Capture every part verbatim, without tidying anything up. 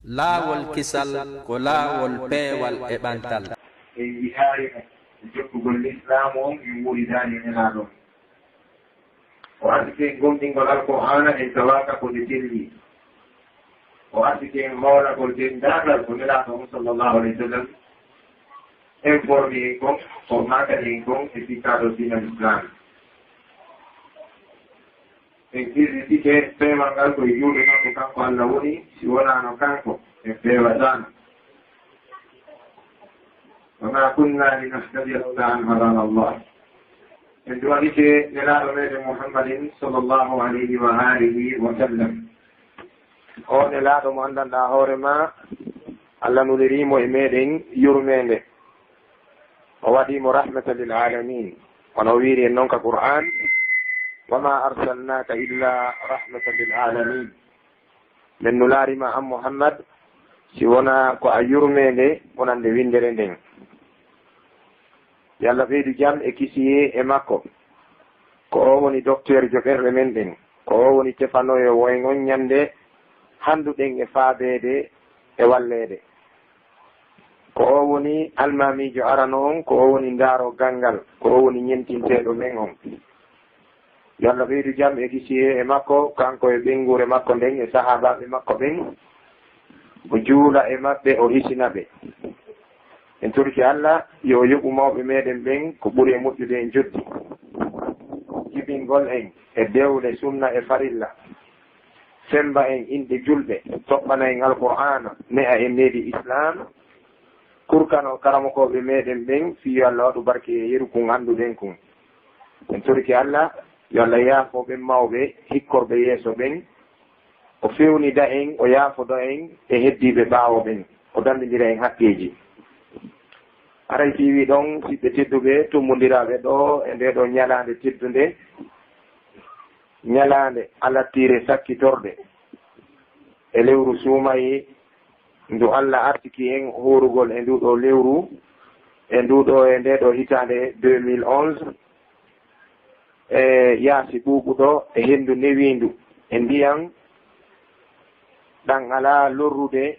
Laawol kisal ko laawol peewal e ɓantal. En yihaali mo jokkugol lislaamu on, en wuuridaali e Nelaaɗo on. O arsike en gomɗingol Alqur'aana, en tawaaka ko nde telli. O arsike en hoolagol denndaangal ko Nelaaɗo on, sallallahu alayhi wa sallam, informi en kon, o maakani en kon e sikkaaɗo diina Lislaam. En qirritike peewal ngal ko e juuɗe makko kanko Allah woni, si wonaano kanko, en peewataano. وما كنا لنهتدي لولا أن هدانا الله. En du'anike Nelaaɗo meɗen Muhammadin sallallahu alayhi wa alihi wa sallam. O Nelaaɗo mo anndanɗaa hoore maa, Allah nuliri mo e meɗen yurmeende. O waɗi mo rahmatan lil alamin. Wano o wiiri en non ka Qur'an, "Wa ma arsalnaka illa rahmatan lil alamin." Men nulaari ma an Muhammad, si wonaa ko a yurmeende wonande winndere nden. Yo Allah ɓeydu jam e kisiyee e makko. Ko o woni dokteerjo ɓerɗe men ɗen. Ko o woni tefanooyo woyŋon ñannde hannduɗen e faabeede e walleede. Ko o woni almaamiijo arano on, ko o woni ndaaroogal ngal, ko o woni ñentinteeɗo men on. Yo Allah ɓeydu jam e kisiyee e makko, kanko e ɓeynguure makko nden e sahaabaaɓe makko ɓen. O juula e maɓɓe, o hisina ɓe. En torike Allah yo o yoɓu mawɓe meɗen ɓen ko ɓuri e moƴƴude e njoddi. Jibingol en e dewle sunna e farilla. Semmba en inɗe julɓe, toɓɓana en Alqur'aana, ne'a en needi Islaam, kurkano karamokooɓe meɗen ɓen, fii yo Allah waɗu barke e yeru kun annduɗen kun. En torike Allah, yo Allah yaafo ɓen mawɓe hikkorɓe yeeso ɓen, o fewnida en, o yaafodo en e heddiiɓe ɓaawo ɓen, o dammbindira en haqqeeji. Aray fii wi ɗon, siɓɓe tedduɓe, tummbondiraaɓe ɗoo e ndee ɗoo ñalaande teddunde, ñalaande alattiire sakkitorɗe e lewru suumayee, ndu Allah arsiki en hoorugol e nduu ɗoo lewru, e nduu ɗoo, e ndee ɗoo hitaande deux mille onze, e yaasi ɓuuɓuɗo e henndu newiindu e ndiyan ɗan alaa lorrude,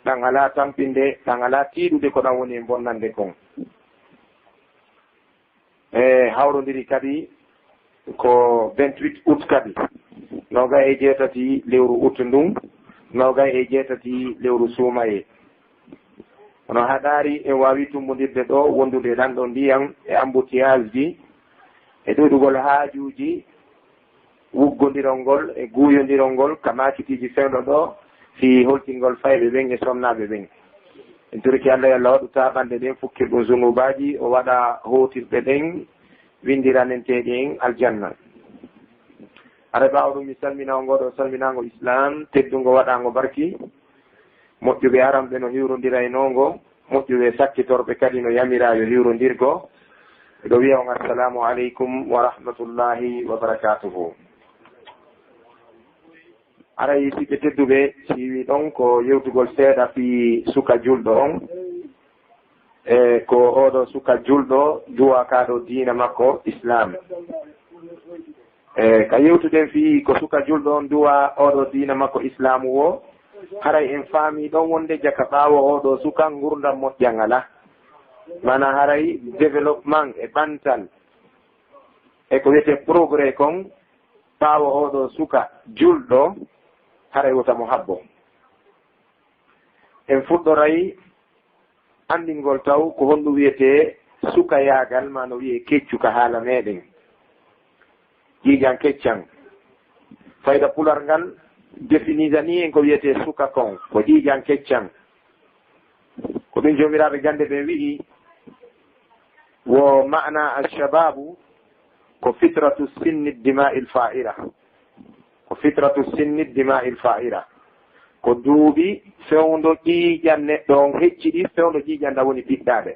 ɗan alaa tampinde, ɗan alaa tiiɗude ko ɗan woni e bonnande kon. E hawrondiri kadi ko vingt-huit août kadi, noogay e jeetati lewru août ndun, noogay e jeetati lewru suumayee. Kono haɗaari en waawi tummbondirde ɗoo, wondude e ɗan ɗoo ndiyan e embouteillage ji e ɗuuɗugol haajuuji, wuggondirol ngol e guuyondirol ngol ka maakitiiji fewndo ɗoo fii holtingol fayɓe ɓen e sonnaaɓe ɓen. En torike Allah, yo Allah waɗu taaɓannde ɗen fukkirɗum zunuubaaji, o waɗa hootirɗe ɗen winndiranenteeɗi en aljanna. Aray ɓaawo ɗum, mi salmina on ngoo ɗoo salminaango Islaam teddungo, waɗaango barki. Moƴƴuɓe aranɓe no hiwrondiraynoo ngo, moƴƴuɓe sakkitorɓe kadi no yamiraa yo hiwrondir ngo. Miɗo wiya on assalaamu aleykum wa rahmatullaahi wa barakaatuhu. Aray siɓɓe tedduɓe, si wi ɗon ko yewtugol seeɗa fii suka julɗo on, e ko oo ɗoo suka julɗo duwa ka ɗoo diina makko Islaam. E ka yewtuɗen fii ko suka julɗo on duwa oo ɗoo diina makko Islaamu woo, haray en faamii ɗon wonde jaka ɓaawo oo ɗoo suka ngurndan moƴƴan alaa. Maanaa haray développement e ɓantal e ko wiyetee progrès kon ɓaawo oo ɗoo suka julɗo, haray wota mo habbo. En fuɗɗoray anndingol taw ko honɗum wiyetee sukayaagal, maa no wiyee keccu ka haala meɗen. Ƴiiƴan keccan. Fayda pular ngal definisanii en ko wiyetee suka kon, ko ƴiiƴan keccan. Ko ɗum joomiraaɓe gannde ɓen wi'i, wo maana alshababu ko fitratu sinni dima'il fa'ira. Ko fitratu sinni dima'il fa'ira. Ko duuɓi fewndo ƴiiƴan neɗɗo on hecciɗi, fewndo ƴiiƴan ɗan woni ɓiɗɗaaɓe.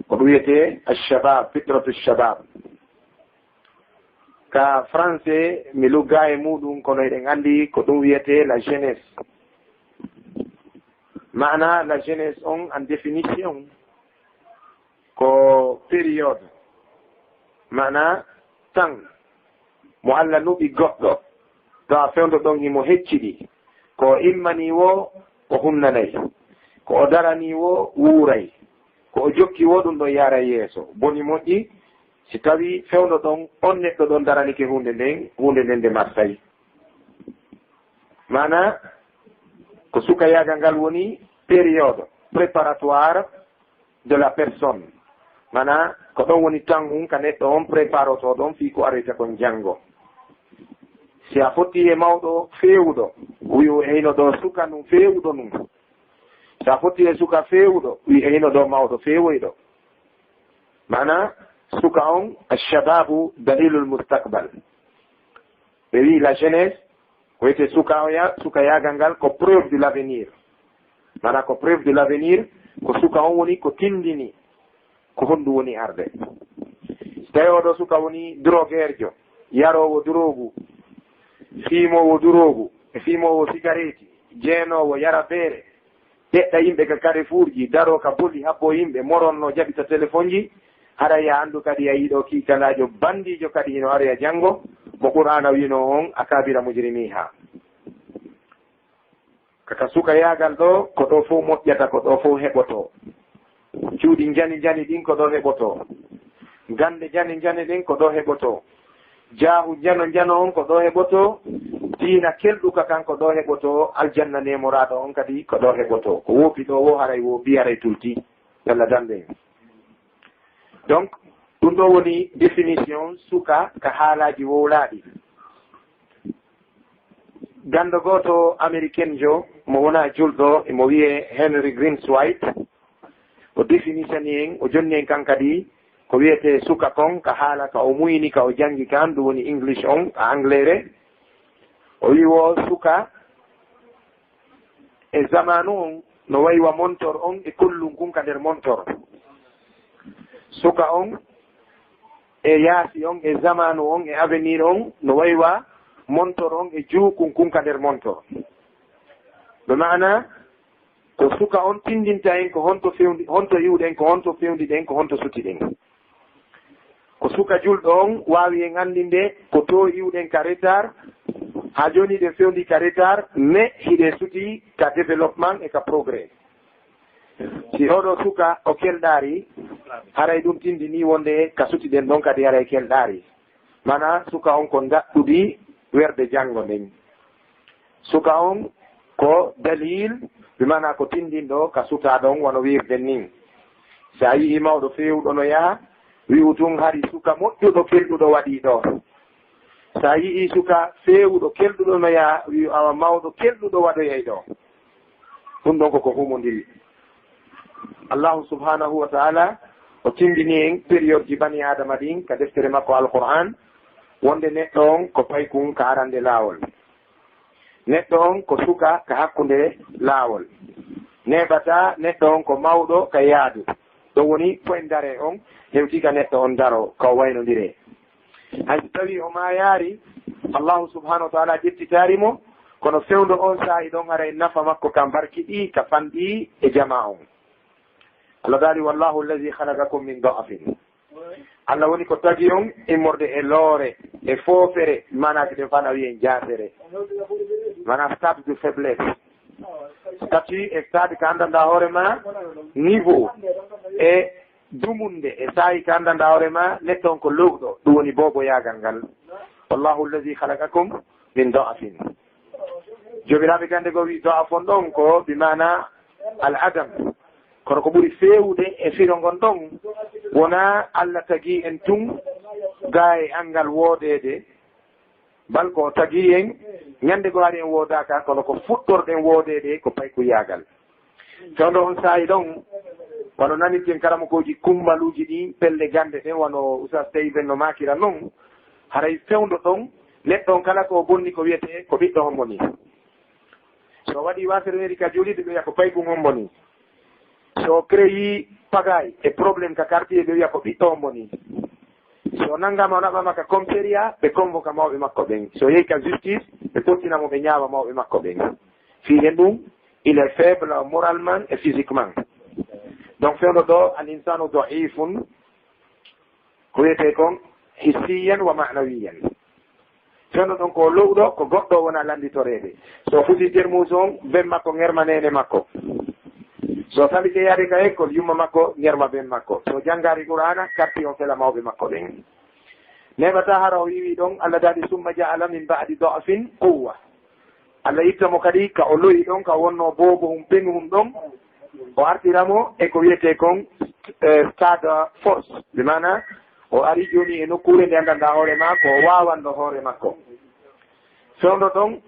Ko ɗum wiyetee alshabab, fitratu shabab. Ka français, mi luggaa e muuɗum, kono eɗen anndi ko ɗum wiyetee la jeunesse. Maana la jeunesse on, en définition, ko période, maana temps mo Alla nuɓi goɗɗo, tawa fewndo ɗon himo hecciɗi. Ko immanii woo, o hunnanay. Ko o darani woo wuuray. Ko o jokki woo ɗum ɗon yaaray yeeso. Boni moƴƴi, si tawii fewndo ɗon, on neɗɗo ɗon daranike huunde nden, huunde nden nde marsay. Maanaa, ko sukayaagal ngal woni période préparatoire de la personne. Maanaa, ko ɗon woni temps ngun ka neɗɗo on préparotoo ɗon fii ko aroyta kon janngo. Si a fotti e mawɗo feewuɗo, wi'u e hino ɗo suka nun feewuɗo nun. Si a fotti e suka feewuɗo, wi'u e hino ɗo mawɗo feewoyɗo. Maanaa, suka on, الشباب دليل المستقبل. Ɓe wi'i la jeunesse, ko wiyetee suka o ya-, sukayaagal ngal ko preuve de l'avenir. Maanaa ko preuve de l'avenir, ko suka on woni ko tindini ko honɗum woni arde. Si tawii oo ɗoo suka woni drogueurjo, yaroowo duroogu, fiimoowo duroogu, e fiimoowo sigareeti, jeenoowo, yara beere, ƴeɗɗa yimɓe ka carrefourji, daroo ka boli, habboo yimɓe, moronno, jaɓita telefonji, haray a anndu kadi a yiɗo kiikanaajo bandiijo kadi hino aroya janngo, mo Qur'aana wi'noo on, akabira mujrimiha. Ka, ka sukayaagal ɗoo, ko ɗoo fow moƴƴata, ko ɗoo fow heɓotoo. Cuuɗi njani njani ɗin ko ɗoo heɓotoo. Gannde njane njane ɗen ko ɗoo heɓotoo. Jaahu njano njano on ko ɗoo heɓotoo. Diina kelɗuka kan ko ɗoo heɓotoo. Aljanna neemoraaɗo on kadi ko ɗoo heɓotoo. Ko woopi ɗoo woo haray woopi, haray tulti. Yalla dande en. Donc, ɗum ɗoo woni définition suka ka haalaaji wowlaaɗi. Ganndo gooto Amerikenjo mo wonaa julɗo, emo wiyee Henry Grimes White. O definisani en, o jonni en kan kadi ko wiyetee suka kon, ka haala ka o muyni, ka o janngi kan, ɗum woni English on, ka Angleere. O wi'i woo suka e zamaanu on no wayi wa montor on e kollun kun ka nder montor. Suka on e yaasi on e zamaanu on e avenir on no wayi wa montor on e juukun kun ka nder montor. Ɓe maana ko suka on tindinta en ko honto fewndi, honto iwɗen, ko honto fewndi ɗen, ko honto suti ɗen. Ko suka julɗo on waawi en anndinde ko to iwɗen ka retard, haa jooni ɗen fewndi ka retard, mais hiɗen suti ka développement e ka progrès. Si oɗo suka o kelɗaari, haray ɗum tindini wonde ka suti ɗen ɗon kadi haray kelɗaari. Mana suka on ko ndaɗɗudi werde janngo nden. Suka on ko dalil, bi maana ko tindinɗo ka suta ɗon wano wirden nin. Sa yi'i mawɗo feewuɗo no yaha, wi'u tun hari suka moƴƴuɗo kelɗuɗo waɗi ɗo. Sa yi'i suka feewuɗo kelɗuɗo no yaha, wi'u awa mawɗo kelɗuɗo waɗoyay ɗo. Ɗum ɗon ko ko humondiri. Allahu subhanahu wa ta'ala o tindini en période ji bani Adama ɗin ka deftere makko Alquran, wonde neɗɗo on ko paykun ka arande laawol. Neɗɗo on ko suka ka hakkunde laawol. Neeɓata neɗɗo on ko mawɗo ka yaadu. Ɗum woni point d'arrêt on hewti ka neɗɗo on daro ka o waynondire. Hay so tawii o maayaari, Allahu subhanahu wa ta'ala ƴettitaari mo, kono fewndo on saa'i ɗon haray nafa makko ka barki ɗi, ka fanɗi e jamaa on. Allah daali, "Wallahu alladhi khalaqakum min da'fin." Allah woni ko tagi on immorde e loore, e foofere, maanaa ko ɗen fana wi'en jaasere. Maanaa stade de faiblesse. Statut e stade ka anndanɗaa hoore ma, niveau e dumunde e saa'i ka anndanɗaa hoore ma, neɗɗo on ko lowɗo, ɗum woni booboyaagal ngal. "Wallahu alladhi khalaqakum min da'fin." Joomiraaɓe gannde goo wi'i da'f on ɗon ko bi maana al adam. Kono ko ɓuri feewude e firo ngon ɗon, wonaa Allah tagi en tun gaa e anngal woodeede, bal ko o tagi en ñande goo hari en woodaaka, kono ko fuɗɗorɗen woodeede ko paykuyaagal. Fewndo on saa'i ɗon, wano nanirten karamokooji kumbaluuji ɗin, pelle gannde ɗen, wano Oustaz Taïb en no maakira non, haray fewndo ɗon, neɗɗo on kala ko o bonni ko wiyetee ko ɓiɗɗo hombo ni. So o waɗii waasere neri ka juulirde, ɓe wi'a ko paykun hombo ni. So o créé pagaille e problème ka quartier, ɓe wi'a ko ɓiɗɗo hombo ni. So o nanngaama, o naɓaama ka commissariat, ɓe convoqué mawɓe makko ɓen. So o yehi ka justice, ɓe pottina mo, ɓe ñaawa mawɓe makko ɓen. Fii hen ɗum, il est faible moralement et physiquement. Donc, fewndo ɗo, al insanu da'ifun, ko wiyetee kon hissiyan wa ma'nawiyan. Fewndo ɗon ko lo'uɗo, ko goɗɗo wona lannditoreede. So fusi termus on, ben makko ŋerma neene makko. So salike yaade ka école, yumma makko ŋerma ben makko. So janngaali Qur'aana, karti on fela mawɓe makko ɓen. Neeɓataa hara o wiwi ɗon, Allah daali, "Summa ja'ala min ba'di da'fin quwwa." Allah itta mo kadi ka o lo'i ɗon, ka wonno boobo hum, peŋu hum ɗon. O artira mo e ko wiyetee kon, eh, stade force. Bi maana, o ari jooni e nokkuure nde anndanɗaa hoore maa ko o waawanɗo hoore makko. Fewndo ɗon,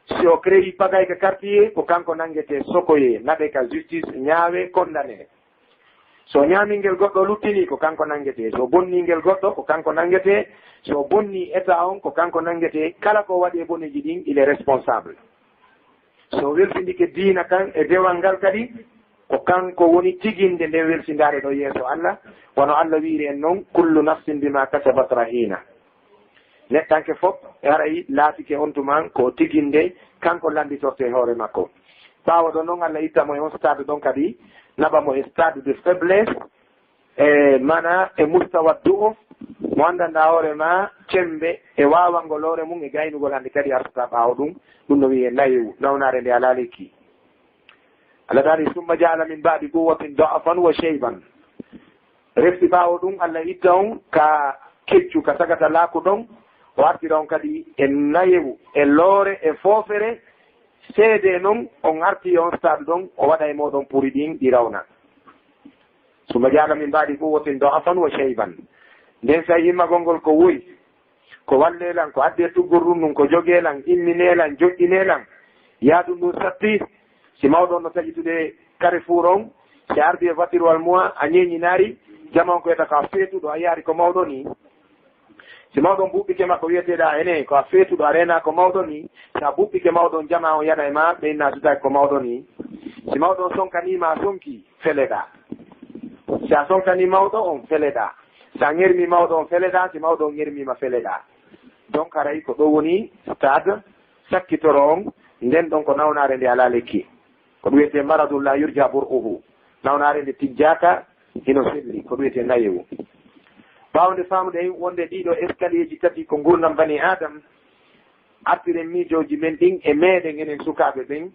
si o créé pagaille ka quartier, ko kanko nanngetee, sokoyee, naɓee ka justice, ñaawee, condamné. So ñaamingel goɗɗo luttini, ko kanko nanngetee. So bonningel goɗɗo, ko kanko nanngetee. So bonni état on, ko kanko nanngetee. Kala ko waɗi e boneeji ɗin, il est responsable. So welsindike diina kan e dewal ngal kadi, ko kanko woni tiginde nden welsindaare ɗo yeeso Allah, wano Allah wiiri en non, "Kullu nafsin bima kasabat rahina." Neɗɗanke fof, haray laatike on tuman ko tiginde, kanko lannditorte e hoore makko. Ɓaawo ɗon non, Allah itta mo e on stade ɗon kadi, naɓa mo e stade de faiblesse, e mana e mustawa du'uf, mo anndanɗaa hoore ma cembe e waawangol hoore mum e gaynugol, hannde kadi artata ɓaawo ɗum, ɗum no wiyee nayewu, nawnaare nde alaa lekki. Allah daali, "Summa ja'ala min ba'di quwwatin da'fan wa shayban." Refti ɓaawo ɗum, Allah itta on ka keccu, ka sagata laaku ɗon, o artira on kadi e nayewu, e loore, e foofere, seede non on arti e on stade ɗon, o waɗa e mooɗon puri ɗin ɗi rawna. "Summa ja'ala min ba'di quwwatin da'fan wa shayban." Nden say immagol ngol ko woyi, ko wallee lan, ko addee tuggorɗun ɗun, ko jogee lan, imminee lan, joƴƴinee lan. Yaadun ɗun satti, si mawɗo on no taƴitude carrefour on, si ardi e voiture wal muwa, a ñeeñinaari, jama on ko wiyata ko a feetuɗo, a yaari ko mawɗo nii. Si mawɗo on buɓɓike ma ko wiyeteeɗaa ene, ko a feetuɗo, a reenaa ko mawɗo nii, si a buɓɓike mawɗo on, jama on yana e ma, ɓe inna sutaaki ko mawɗo nii. Si mawɗo on sonkanii ma, a sonki, feleɗaa. Si a sonkanii mawɗo on, feleɗaa. Si a ŋermii mawɗo on, feleɗaa. Si mawɗo on ŋermii ma, feleɗaa. Donc, haray ko ɗo woni stade sakkitoro on, nden ɗon ko nawnaare nde alaa lekki. Ko ɗum wiyetee maradun la yurja bur'uhu. Nawnaare nde tijjaaka, hino selli. Ko ɗum wiyetee nayewu. Ɓaawo nde faamuɗen wonde ɗiɗo escalier ji tati ko ngurndan bani Adam, artiren miijooji men ɗin e meɗen enen sukaaɓe ɓen,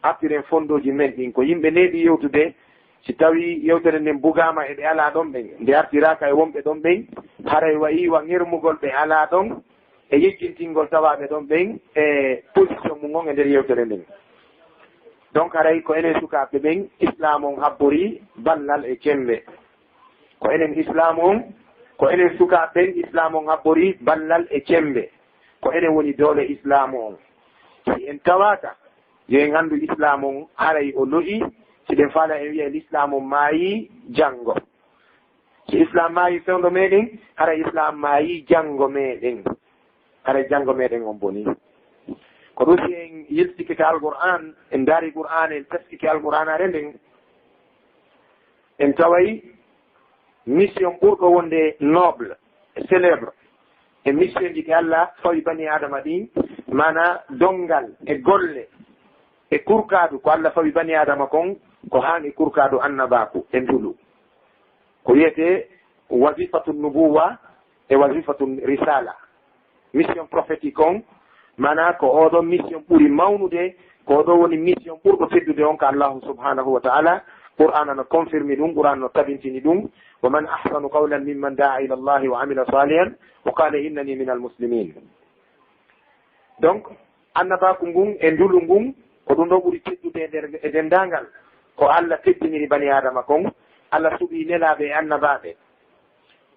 artiren fonndooji men ɗin. Ko yimɓe neeɓi yewtude, si tawii yewtere nden bugaama e ɓe alaa ɗon ɓen, nde artiraaka e wonɓe ɗon ɓen, haray wayii wa ŋermugol ɓe alaa ɗon, e yejjintingol tawaaɓe ɗon ɓen e position mum on e nder yewtere nden. Donc, haray ko enen sukaaɓe ɓen Islaam on habbori ballal e cemmbe. Ko enen Islaam on, ko enen sukaaɓe ɓen Islaam on habbori ballal e cemmbe. Ko enen woni doole Islaam on. Si en tawaaka, yo en anndu Islaam on haray o lo'i, si ɗen faala en wi'a Islaam on maayii janngo. Si Islaam maayii fewndo meɗen, haray Islaam maayii janngo meɗen. Haray janngo meɗen on bonii. Ko ɗum si en yiltike ka Alqur'aan, en ndaari Qur'aan, en teskike Alqur'aanaare nden, en taway mission ɓurɗo wonde noble, célèbre, e mission ji ɗi Allah fawi bani Aadama ɗin, maanaa donngal e golle e kurkaadu ko Allah fawi bani Aadama kon, ko haan e kurkaadu annabaaku e ndulu. Ko wiyetee wazifatu nubuwa e wazifatu risala. Mission prophétique on, maanaa ko oo ɗoo mission ɓuri mawnude, ko oo ɗoo woni mission ɓurɗo teddude on ka Allahu subhanahu wa ta'ala. Qur'aana no confirmi ɗum, Qur'aana no tabintini ɗum. "Wa man ahsanu qawlan mimman da'a ila Allahi wa amila salihan wa qala innani minal muslimin." Donc, annabaaku ngun e ndulu ngun, ko ɗum ɗoo ɓuri teddude e nder, e denndaangal ko Allah teddiniri bani Aadama kon. Allah suɓii nelaaɓe e annabaaɓe.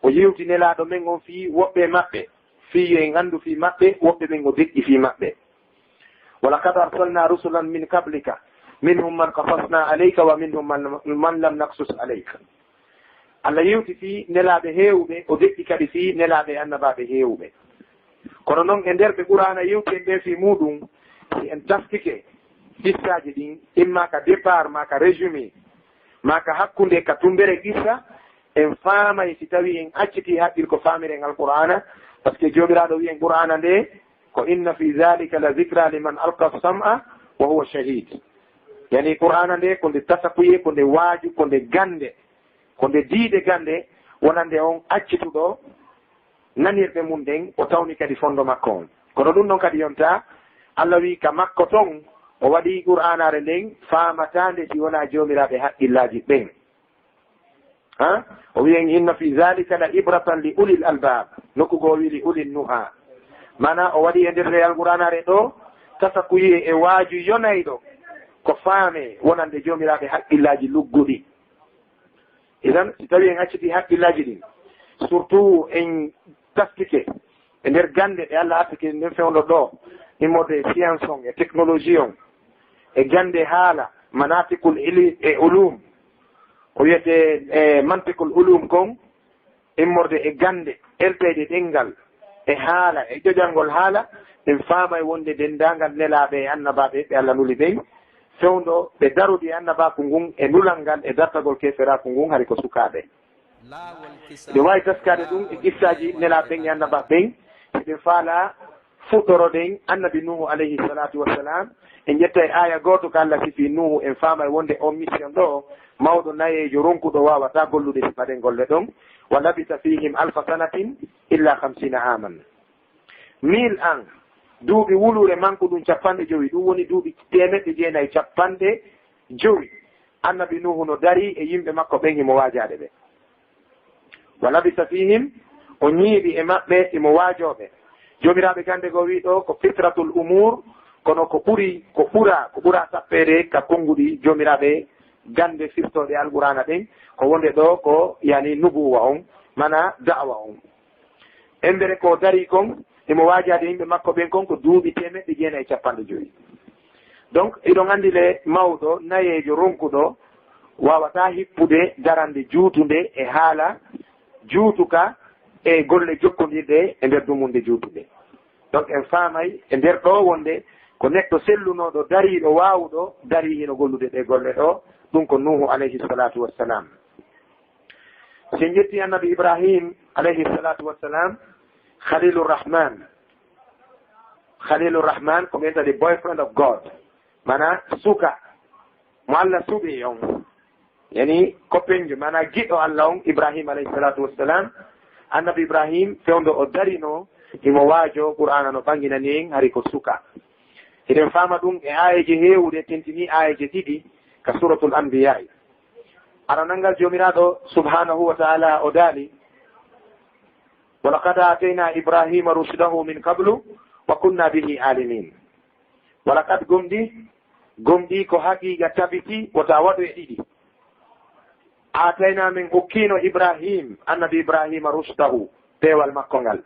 O yewti nelaaɗo men on fii woɓɓe e maɓɓe, fii yo en anndu fii maɓɓe, woɓɓe ɓen o deƴƴi fii maɓɓe. "Wa laqad arsalna rusulan min qablika, minhum man qasasna alayka wa minhum man, man lam naqsus alayka." Allah yewti fii nelaaɓe heewuɓe, o deƴƴi kadi fii nelaaɓe e annabaaɓe heewuɓe. Kono non, e nder ɓe Qur'aana yewti en ɓe fii muuɗum, si en taskike qissaaji ɗin, imma ka départ, ma ka résumé, ma ka hakkunde, ka tumbere qissa, en faamay si tawii en accitii haqqil ko faamiren Alqur'aana, parce que Joomiraaɗo wi'i en Qur'aana nde, ko, "Inna fi zalika la zikra liman alqa sam'a wa huwa shahid." Yani Qur'aana nde ko nde tasakuye, ko nde waaju, ko nde gannde, ko nde diide gannde, wonande on accituɗo nanirɗe mum ɗen, o tawni kadi fondo makko on. Kono ɗum ɗon kadi yonta, Allah wi ka makko ton, o waɗi Qur'aanaare nden faamataande si wonaa joomiraaɓe haqqillaaji ɓen. Ha? O wiyen, "Inna fi zalika la ibratan li ulil albab." Nokku goo o wi, "Li ulil nuha." Maana o waɗi e nder leyal Qur'aanaare ɗo, tasakuyee e waaju yonayɗo, ko faamee wonande joomiraaɓe haqqillaaji lugguɗi. Idan, si tawi en acciti haqqillaaji ɗin, surtout en taskike e nder gannde ɗe Allah artike nden fewndo ɗo, immorde e science on, e technologie on, e gannde haala, manatikul ili-, e ulum, ko wiyetee, e mantikul ulum kon, immorde e gannde elteyɗe ɗenngal, e haala, e ƴoƴangol haala, en faamay wonde denndaangal nelaaɓe e annabaaɓe ɓe Allah nuli ɓen, fewndo ɓe darudi e annabaaku ngun, e nulal ngal, e dartagol keeferaaku ngun, hari ko sukaaɓe. Ɓe waawi taskaade ɗum e qissaaji nelaaɓe ɓen e annabaaɓe ɓen, si ɓe faalaa fuɗɗoroɗen annabi Nuuhu alayhi salatu wassalam, en ƴetta e aaya gooto ka Allah sifi Nuuhu, en faamay wonde on mission ɗo, mawɗo nayeejo ronkuɗo waawataa gollude sifa ɗen golle ɗon. "Wa labisa fihim alfa sanatin illa khamsina aman." Mil an, duuɓi wuluure manku ɗum capanɗe jowi, ɗum woni duuɓi teemeɗɗe jeenayi capanɗe jowi. Annabi Nuuhu no darii e yimɓe makko ɓen, himo waajaade ɓe. "Wa labisa fihim", o ñiiɓi e maɓɓe, himo waajoo ɓe. Joomiraaɓe gannde goo wii ɗo ko fitratul umur, kono ko ɓuri, ko ɓura, ko ɓura sappeede ka konnguɗi joomiraaɓe gannde firtooɗe Alqur'aana ɗen, ko wonde ɗo ko, yani, nubuwa on, mana da'wa on. Embere ko darii kon, himo waajaade yimɓe makko ɓen kon ko duuɓi teemeɗɗe jeenayi e capanɗe jowi. Donc, hiɗon anndi le mawɗo, nayeejo, ronkuɗo, waawataa hippude darannde juutunde e haala juutuka e golle jokkondirɗe e nder dumunde juutunde. Donc, en faamay e nder ɗo wonde ko neɗɗo sellunooɗo, dariiɗo, waawuɗo, darii hino gollude ɗe golle ɗo, ɗum ko Nuuhu alayhi salatu wassalam. Si en ƴetti annabi Ibrahim alayhi salatu wassalam, Khalilur Rahman. Khalilur Rahman, ko ɓen the boyfriend of God. Mana suka mo Allah suɓi on. Yani, koppenjo, mana giɗo Allah on, Ibrahim alayhi salatu wassalam. Annabi Ibrahim, fewndo o darino, himo waajo, Qur'aana no ɓanginani en, hari ko suka. Hiɗen faama ɗum e aayeeje heewuɗe, tentini aayeeje ɗiɗi ka Suratul Anbiya. Aranal ngal Joomiraaɗo subhanahu wa ta'ala o daali, "Wa laqad aatayna Ibrahima rushdahu min qablu wa kunna bihi alimin." Wa laqad, gomɗi, gomɗi ko haqiiqa tabiti wota waɗu e ɗiɗi. Aatayna, min okkino Ibrahim, annabi Ibrahima, rushdahu, peewal makko ngal.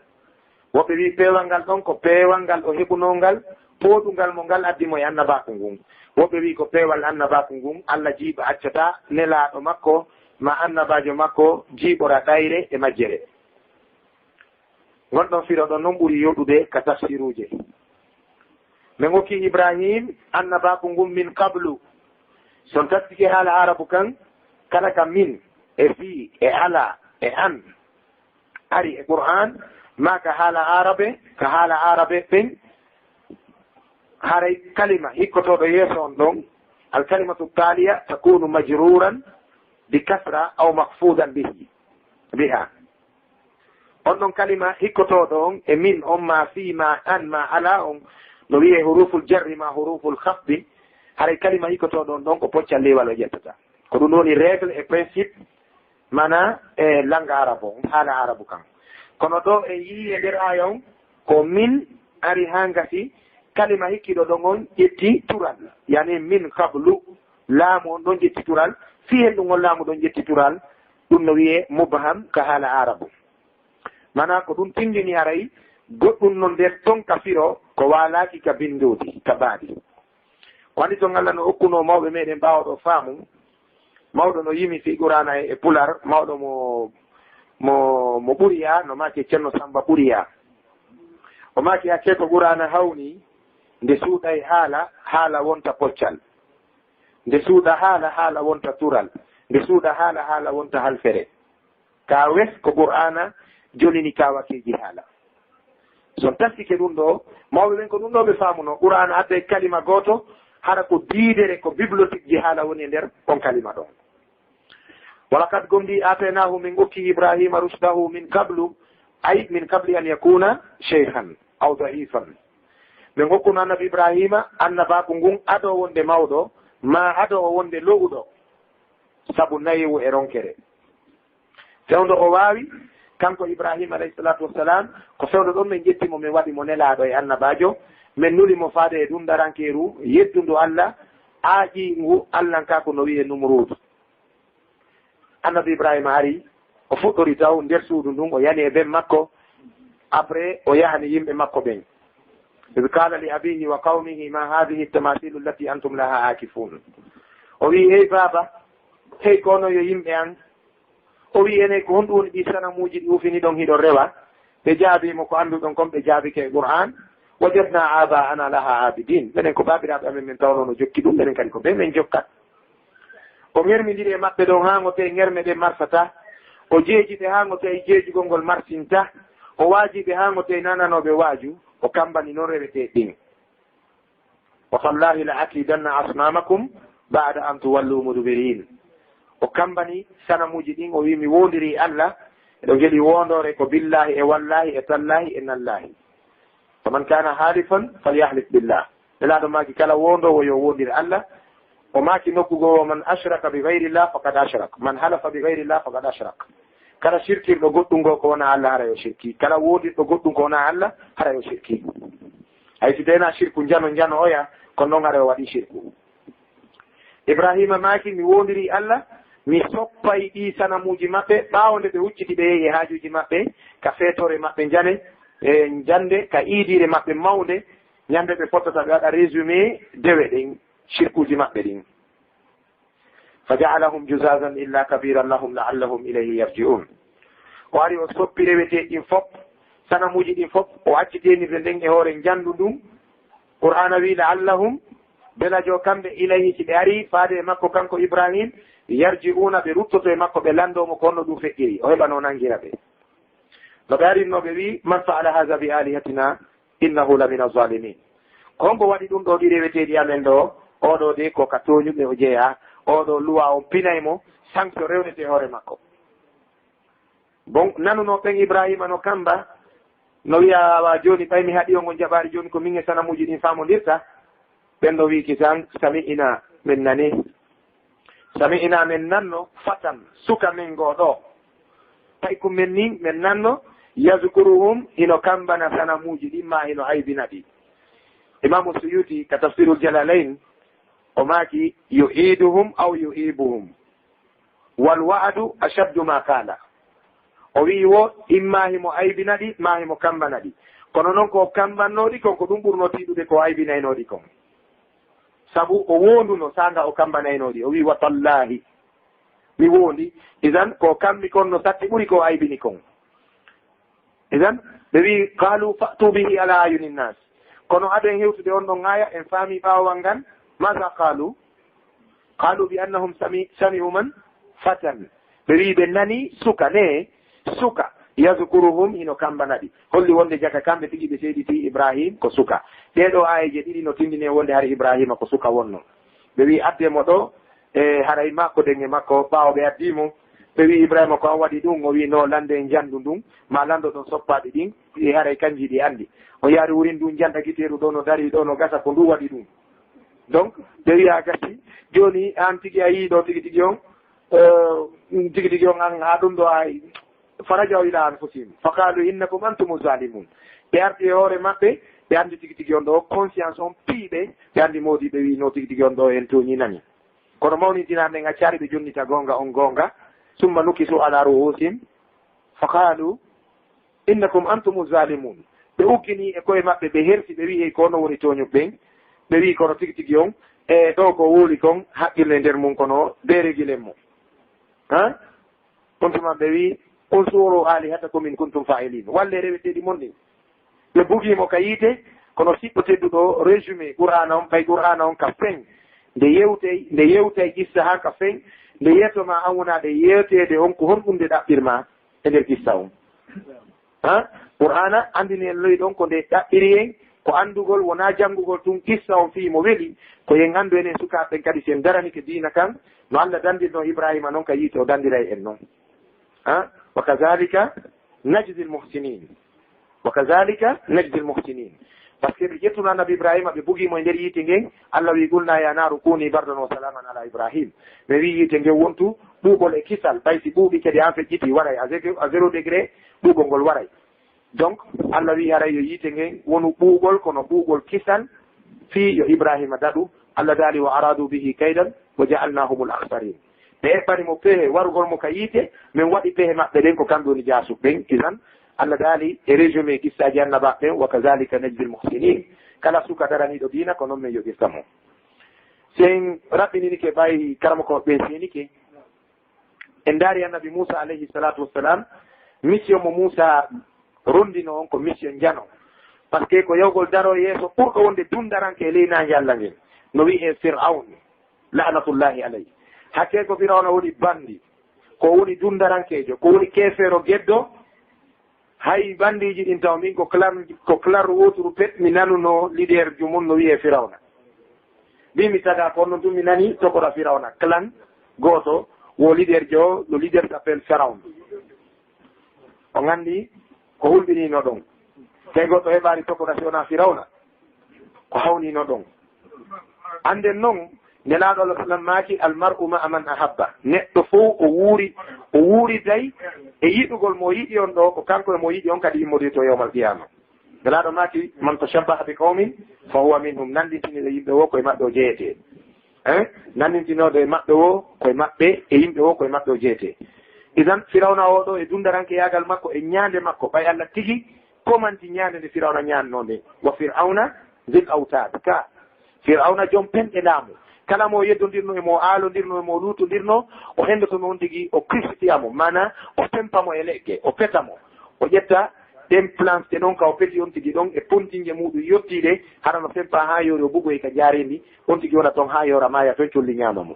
Woɓɓe wi peewal ngal ɗon ko peewal ngal o heɓunoo ngal, pooɗungal mo ngal addi mo e annabaaku ngun. Woɓɓe wi ko peewal annabaaku ngun, Allah jiiɓa, accata nelaaɗo makko ma annabaajo makko jiiɓora ɗayre e majjere. Ngon ɗon firo ɗon non ɓuri yoɗude ka tafsiruuje. Min okki Ibrahim annabaaku ngun min qablu. Si on taskike haala Aarabu kan, kala ka min, e fii, e alaa, e an, ari e Qur'aan, maa ka haala Aarabe, ka haala Aarabe ɓen, haray kalima hikkotooɗo yeeso on ɗon, al kalimatu taaliya takunu majruran bi kasra aw makfudan bihi, biha. On ɗon kalima hikkotooɗo on e min on, maa fii, maa an, maa alaa on, no wi'ee huruful jarri, maa huruful khafdi, haray kalima hikkotooɗo on ɗon ko poccal liwal o ƴettata. Ko ɗum woni règle e principe mana e langa arabu, haala arabu kan. Kono ɗo en yii e nder aya on, ko min ari haa ngati kalima hikkiɗo ɗon on ƴetti tural, yani min qablu, laamu on ɗon ƴetti tural, fii hen ɗum on laamu ɗon ƴetti tural, ɗum no wi'ee mubham ka haala arabu. Mana ko ɗum tindini haray goɗɗum non nder ton ka firo ko waalaaki ka binndooji, ka baadi. Ko anndi ton Allah no okkunoo mawɓe meɗen ɓaawo ɗo faamu, mawɗo no yimi fii Qur'aana e, e Pular, mawɗo mo, mo, mo Ɓuriya, no maaki Ceerno Samba Ɓuriya. O maaki hakkee ko Qur'aana hawni, nde suuɗay haala, haala wonta poccal. Nde suuɗa haala, haala wonta tural. Nde suuɗa haala, haala wonta halfere. Ka wes ko Qur'aana jonini kawakeeji haala. So on taskike ɗum ɗo, mawɓe ɓen ko ɗum ɗo ɓe faamuno. Qur'aana adday kalima gooto, hara ko diidere, ko bibliothèque ji haala woni e nder on kalima ɗon. Walaqad, gomɗii, aataynaahu, min okki Ibraahiima rushdahu min qablu, ay min qabli an yakuuna sheykhan. أو ضعيفا. Min okkunu Annabi Ibraahiima annabaaku ngun ado o wonde mawɗo, maa ado o wonde lo'uɗo, sabu nayewu e ronkere. Fewndo o waawi, kanko Ibraahiima alayhi salaatu wassalaam, ko fewndo ɗon min ƴetti mo, min waɗi mo nelaaɗo e annabaajo, min nuli mo faade e dundarankeeru, yeddundu Alla, aaƴiingu Allankaaku no wi'ee Numruud. Annabi Ibraahiima ari, o fuɗɗori taw nder suudu ndun, o yani e ben makko, après o yahani yimɓe makko ɓen. إذ قال لأبيه وقومه ما هذه التماثيل التي أنتم لها عاكفون. O wi'i, "Hey baaba, hey ko onon yo yimɓe an." O wi'i, "Enen ko honɗum woni ɗi sanamuuji ɗi ufini ɗon hiɗon rewa?" Ɓe jaabii mo ko annduɗon kon, ɓe jaabike e Qur'aan, "وجدنا آباءنا لها عابدين." Menen ko baabiraaɓe amen men tawno no jokki ɗum, menen kadi ko ɓe men jokkat. O ŋermindiri e maɓɓe ɗon haa ngo tawi ŋerme ɗen marsataa. O jeeji ɓe haa ngo tawi jeejugol ngol marsintaa. O waaji ɓe haa ngo tawi nananooɓe waaju. O kammbani non reweteeɗi ɗin. "وتالله لأكيدن أصنامكم بعد أن تولوا مدبرين." O kammbani sanamuuji ɗin, o wi'i, "Mi woondirii Alla." Eɗo geli woondoore ko billaahi e wallaahi e tallaahi e nallaahi. "فمن كان حالفا فليحلف بالله." Nelaaɗo maaki, kala woondoowo yo woondir Alla. O maaki nokku goo, "ومن أشرك بغير الله فقد أشرك، من حلف بغير الله فقد أشرك." Kala sirkirɗo goɗɗum goo ko wonaa Alla, hara yo sirki. Kala woondirɗo goɗɗum ko wonaa Alla, hara yo sirki. Hay si tawii na sirku njano njano oya, kono non hara o waɗi sirku. Ibraahiima maaki, "Mi woondirii Alla, mi soppay ɗii sanamuuji maɓɓe, ɓaawo nde ɓe hucciti ɓe yehi e haajuuji maɓɓe, ka feetoore maɓɓe njane, e njande, ka iidiire maɓɓe mawnde, ñande ɓe fottata ɓe waɗa résumé dewe ɗen, sirkuuji maɓɓe ɗin." "فجعلهم جذاذا إلا كبيرا لهم لعلهم إليه يرجعون." O ari o soppi reweteeɗi ɗin fop, sanamuuji ɗin fop, o acci teenirde nden e hoore njandu ndun. Qur'aana wi'i, "لعلهم", belajo kamɓe, "إليه", si ɓe ari faade e makko kanko Ibraahiim, "يرجعون", ɓe ruttoto e makko, ɓe lanndoo mo ko honno ɗum feƴƴiri, o heɓa no nanngira ɓe. No ɓe arinno ɓe wi'i, "من فعل هذا بآلهتنا إنه لمن الظالمين." Ko hombo waɗi ɗum ɗo ɗi reweteeɗi amen ɗo? Oo ɗo de ko ka tooñuɓe o jeyaa, oo ɗo luwa on pinay mo, sanction rewnete hoore makko. Bon, nanuno ɓen Ibraahiima no kamba, no wi'a, "Awa jooni, ɓay mi haɗi on, on jaɓaari, jooni ko min e sanamuuji ɗin faamondirta?" Ɓen ɗo wi'i kisan, "Sami'na", men nani. "Sami'na", men nanno, "fatan", suka men goo ɗo. Tawi ko men nin, men nanno, "yazkuruhum", hino kambana sanamuuji ɗin, maa hino aybina ɗi. Imaamu Suyuti ka Tafsirul Jalalayn, o maaki, "yu'iduhum aw yu'ibuhum." "Wal wa'du ashaddu ma qala." O wi'i wo, imma himo aybina ɗi, ma himo kambana ɗi. Kono non ko o kambanno ɗi kon, ko ɗum ɓurno tiiɗude ko o aybinayno ɗi kon. Sabu o wonduno sanga o kambanayno ɗi. O wi'i, "Wa tallahi, mi wondi." Idan, ko kammi kon no satti ɓuri ko o aybini kon. Idan, ɓe wi'i, "Qalu fa'tu bihi ala ayunin nas." Kono aden hewtude on ɗon aya, en faami ɓaawowal ngal. Maza qalu? Qalu bi annahum sami-, sami'u man? Fatan. Ɓe wi'i ɓe nani suka ne, suka. Yazkuruhum, hino kambana ɗi. Holli wonde jaka kamɓe tigi ɓe seediti Ibrahim ko suka. Ɗee ɗoo aayeeje ɗiɗi no tindine wonde hari Ibrahima ko suka wonno. Ɓe wi'i, "Adde mo ɗo, e haray makko den e makko." Ɓaawo ɓe addi mo, ɓe wi'i, "Ibrahima, ko an waɗi ɗum?" O wi'i, "No lande e njandu ndun, ma lando ɗon soppaaɗi ɗin, e haray kanji ɗi andi." O yaari wurin ndun njanda giteeru ɗo no dari ɗo no gasa, ko ndu waɗi ɗum. Donc, ɓe wi'a gasi, jooni an tigi a yii ɗo tigi tigi on, eh, tigi tigi on an, ha ɗum ɗo ay, "Faraja'u ila anfusihim, faqalu innakum antumu zalimun." Ɓe arti e hoore maɓɓe, ɓe andi tigi tigi on ɗo, conscience on pii ɓe, ɓe andi moodi, ɓe wi'i, "No tigi tigi on ɗo en tooñinani." Kono mawnintinaaɓe ɓen accaali ɓe jonnita goonga on goonga, "summa nukisu ala ru'usihim, faqalu innakum antumu zalimun." Ɓe uggini e koye maɓɓe, ɓe hersi, ɓe wi'i, "Hey, ko onon woni tooñuɓe ɓen." Ɓe wi'i, "Kono tigi tigi on, e ɗo ko wowli kon, haqqille nder mun kono, ɓe regilen mo." Ha? On tuma ɓe wi'i, "Unsuru alihatakum in kuntum fa'ilin." Walle reweteeɗi mon ɗin. Ɓe bugii mo ka yiite, kono siɗɗo tedduɗo résumé Qur'aana on, ɓay Qur'aana on ka feŋ. Nde yewtay, nde yewtay qissa haa ka feŋ, nde yeeto ma an wona ɗe yeeteede on ko honɗum nde ɗaɓɓir ma e nder qissa on. Ha? Qur'aana anndini en loy ɗon ko nde ɗaɓɓiri en, ko anndugol wonaa janngugol tun qissa on fii mo weli, ko en anndu enen sukaaɓe ɓen kadi si en daranike diina kan, no Allah dandirno Ibrahima non ka yiite o dandiray en non. Ha? Wa kadhalika najzil muhsinin. Wa kadhalika najzi al-muhsinin. Par ce que ɓe ƴettuno Annabi Ibrahima, ɓe bugii mo e nder yiite ngen, Allah wi, "Qulna ya naru kuni bardan wa salaman ala Ibrahim." Ɓe wi yiite ngen wontu ɓuuɓol e kisal, ɓay si ɓuuɓi kadi an feƴƴiti, waray à zéro, à zéro degré, ɓuuɓol ngol waray. Donc, Allah wi haray yo yiite ngen wonu ɓuuɓol, kono ɓuuɓol kisal, fii yo Ibrahima daɗu. Allah daali, "Wa aradu bihi kaydan wa ja'alnahumul akhsarin." Ɓe eɓɓani mo pehe warugol mo ka yiite, min waɗi pehe maɓɓe ɗen ko kamɓe woni jaasuɓe ɓen. Idan, Allah daali e résumé qissaaji annabaaɓe ɓen, "Wa kadhalika najzil muhsinin." Kala suka daraniiɗo diina, ko non min yoɓirta mo. Si en raɓɓininike ɓay karamokooɓe ɓen seenike, en ndaari Annabi Muusa alayhi salatu wassalam, mission mo Muusa rondino on ko mission njano. Par ce que ko yawgol daro yeeso ɓurɗo wonde dundaranke e ley naange Allah ngen. No wi'e Fir'awn, la'natullahi alayhi. Hakke ko Fir'awna woni bandi, ko woni dundarankeejo, ko woni keefeero geddo. Hay bandiiji ɗin taw min ko clan, ko clan woturu pet mi nanuno leader jo mun no wi'e Fir'awna. Min mi taga ko non tun mi nani tokora Fir'awna. Clan gooto wo leader jo, le leader s'appelle Pharaon. On nganndi ko hulɓinino ɗon. Tawi goɗɗo heɓaali tokora si wonaa Firawna. Ko hawnino ɗon. Annden noon, Nelaaɗo Allah sallam maaki, "Al mar'u ma'a man ahabba." Neɗɗo fof o wuuri, o wuuriday e yiɗugol mo o yiɗi on ɗo, ko kanko e mo o yiɗi on kadi immodirto yawmal qiyama. Nelaaɗo maaki, "Man tashabbaha bi qawmin fa huwa minhum." Nanndintiniiɗo yimɓe wo, ko e maɓɓe o jeyetee. Hein? Nanndintinoɗo e maɓɓe wo, ko e maɓɓe, e yimɓe wo, ko e maɓɓe o jeyetee. Idan, Firawna oo ɗo e dundaranke yaagal makko, e ñaande makko, ɓay Allah tigi komanti ñaande nde Firawna ñaannoo nde. Wa Fir'awna zil awtaad. Ka Firawna jom penɗe laamu. Kala mo o yeddondirno e mo, o aalondirno e mo, o luutondirno, o henndoto mo on tigi, o crucifia mo, maanaa o fempa mo e leɗɗe, o peta mo. O ƴetta ɗen planche ɗe noon ka o peti on tigi ɗon e pontinje muuɗum yottiiɗe, hara no fempa haa yoori o bugoyi ka jaareendi, on tigi wona toon haa yoora maaya toon, colli ñaama mo.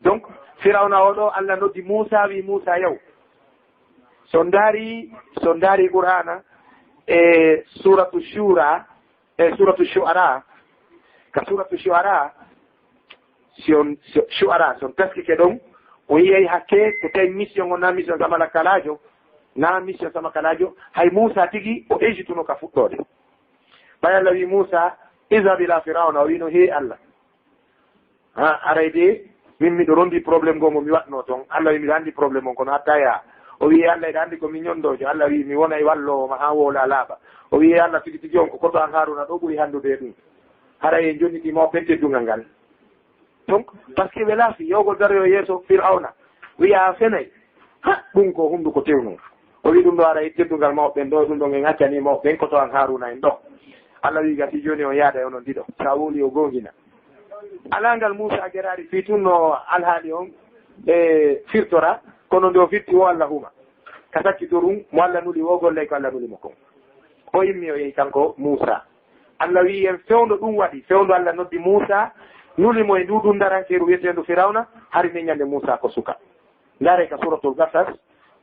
Donc, Firawna oo ɗo, Allah noddi Muusa, wi Muusa, yaw. So ndaari, so ndaari Qur'aana e Suuratu Shuura, e Suuratu Shu'ara, ka Suuratu Shu'ara, si on, si, Shu'ara, si on taskike ɗon, o yiyay hakke ko tawi mission on na mission samalakalaajo, na mission samakalaajo, hay Muusa tigi o hesituno ka fuɗɗoode. Ɓay Allah wi Muusa, "Izhab ila Firawna," o wino, "Hee Allah, ha, aray de, min miɗo rondi problème goo mo mi waɗno toon. Allah wi miɗo anndi problème on, kono hatta yaa." O wi, "Allah, eɗa anndi ko mi ñondoojo." Allah wi, "Mi wonay walloowo ma haa wowla laaɓa." O wi, "Allah, tigi tigi on ko koto an Haaruna ɗo ɓuri hanndude e ɗum. Haray en jonniti mawɓe teddungal ngal." Donc, parce que ɓe laafi yawgol daroyo yeeso Firawna, wiya a fenay. Ha, ɗum ko hunnduko tewnu. O wi ɗum ɗo ara e teddungal mawɓe ɓen ɗo, ɗum ɗon en accani mawɓe ɓen koto an Haaruna en ɗo. Allah wi gasi jooni on yaada e onon ɗiɗo. Sa wowli o goongina. Alaa ngal Muusa geraari fii tun no alhaali on e firtora, kono nde o firti o Allah huma. Ka sakki to ɗum, mo Allah nuli o gollay ko Allah nuli mo kon. O immi o yehi kanko Muusa. Allah wi'i en fewndo ɗum waɗi, fewndo Allah noddi Muusa, nuli mo e ndu dundarankeeru wi'eteendu Firawna, hari nden ñande Muusa ko suka. Ndaare ka Suuratul Qasas,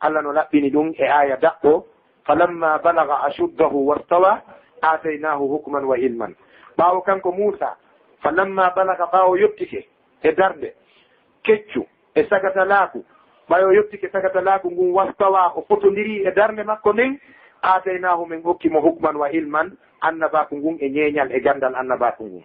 Allah no laɓɓini ɗum e aaya daɓɓo, "Falamma balaga ashuddahu wastawa, aataynaahu hukman wa ilman." Ɓaawo kanko Muusa, falamma balaga, ɓaawo yottike e darnde, keccu, e sagatalaaku, ɓay o yottike sagatalaaku ngun, wastawa, o fotondiri e darnde makko nden, aataynaahu, men okki mo hukman wa ilman, annabaaku ngun e ñeeñal e ganndal annabaaku ngun.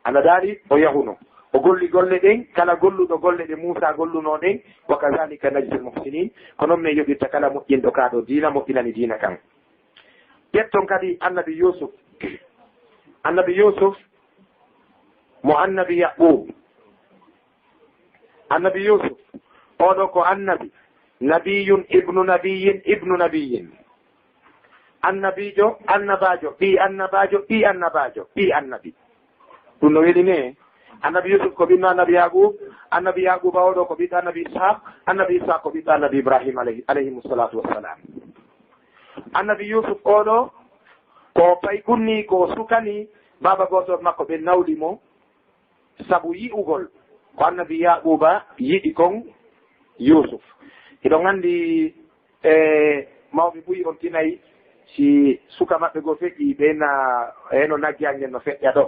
Allah daali o yahuno, o golli golle ɗen, kala golluɗo golle ɗe Muusa gollunoo ɗen, wa kazalika najzil muhsinin, ko non men yoɓirta kala moƴƴinɗo kaa ɗo diina, moƴƴinani diina kan. Ƴetton kadi annabi Yuusuf. Annabi Yuusuf mo annabi Yaquub. Annabi Yuusuf, oo ɗoo ko annabi, nabiyun ibnu nabiyyin ibnu nabiyyin. Annabiijo, annabaajo, ɓii annabaajo, ɓii annabaajo, ɓii annabi. Ɗum no weli ne. Annabi Yuusuf ko ɓiɗɗo annabi Yaquub, annabi Yaquuba oo ɗoo ko ɓiɗɗo annabi Ishaq, annabi Ishaq ko ɓiɗɗo annabi Ibrahim alayhi, alayhimu salatu wassalam. Annabi Yuusuf oo ɗoo ko pay kunni, ko sukani, baaba gooto makko ɓe nawli mo, sabu yi'ugol ko annabi Yaquuba yiɗi kon Yuusuf. Hiɗon anndi, e, mawɓe buy on tinay, si suka maɓɓe goo feƴƴi, ɓe na, eno nagge angen no feƴƴa ɗo.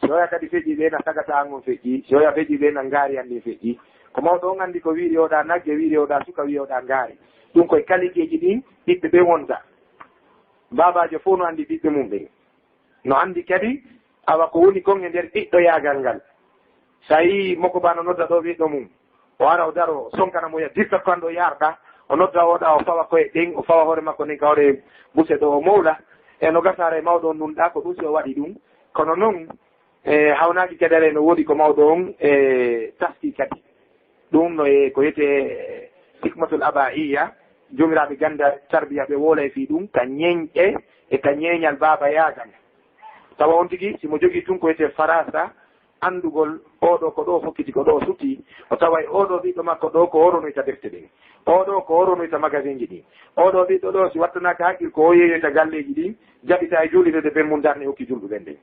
Si oya kadi feƴƴi, ɓe na sagata angon feƴƴi. Si oya feƴƴi, ɓe na ngaari anndi feƴƴi. Ko mawɗo on anndi ko wiiri oɗa nagge, wiiri oɗa suka, wiiri oɗa ngaari. Ɗum koye kaliteeji ɗin ɓiɓɓe ɓen wonta. Baabaajo fof no anndi ɓiɓɓe mum ɓen. No anndi kadi awa ko woni kon e nder ɓiɗɗoyaagal ngal. So a yii moko ba no nodda ɗo ɓiɗɗo mum, o ara o daro, o sonkana mo ya dirta ko anndo yarɗa, o nodda oɗa, o fawa koye ɗen, o fawa hoore makko nden ka hoore buse ɗo o mowla. E no gasa haray mawɗo on nunɗa ko ɗum si o waɗi ɗum. Kono non, e, hawnaaki kadi haray no woodi ko mawɗo on, e, taski kadi. Ɗum no e ko wiyetee hikmatul abaiya, joomiraaɓe ganda tarbiya ɓe woolay fii ɗum, ka ñeeñɗe e ka ñeeñal baaba yaagal. Tawa on tigi, si mo jogii tun ko wiyetee farasa, anndugol oɗo ko ɗo fokkiti, ko ɗo suti, o taway oɗo ɓiɗɗo makko ɗo ko o ronoyta defte ɗen, oɗo ko o ronoyta magasinji ɗin, oɗo ɓiɗɗo ɗo si wattanaaka haqqil ko o yeeyoyta galleeji ɗin, jaɓita e juulirde ɓen mum darni hokki julɓe ɓen ɗin.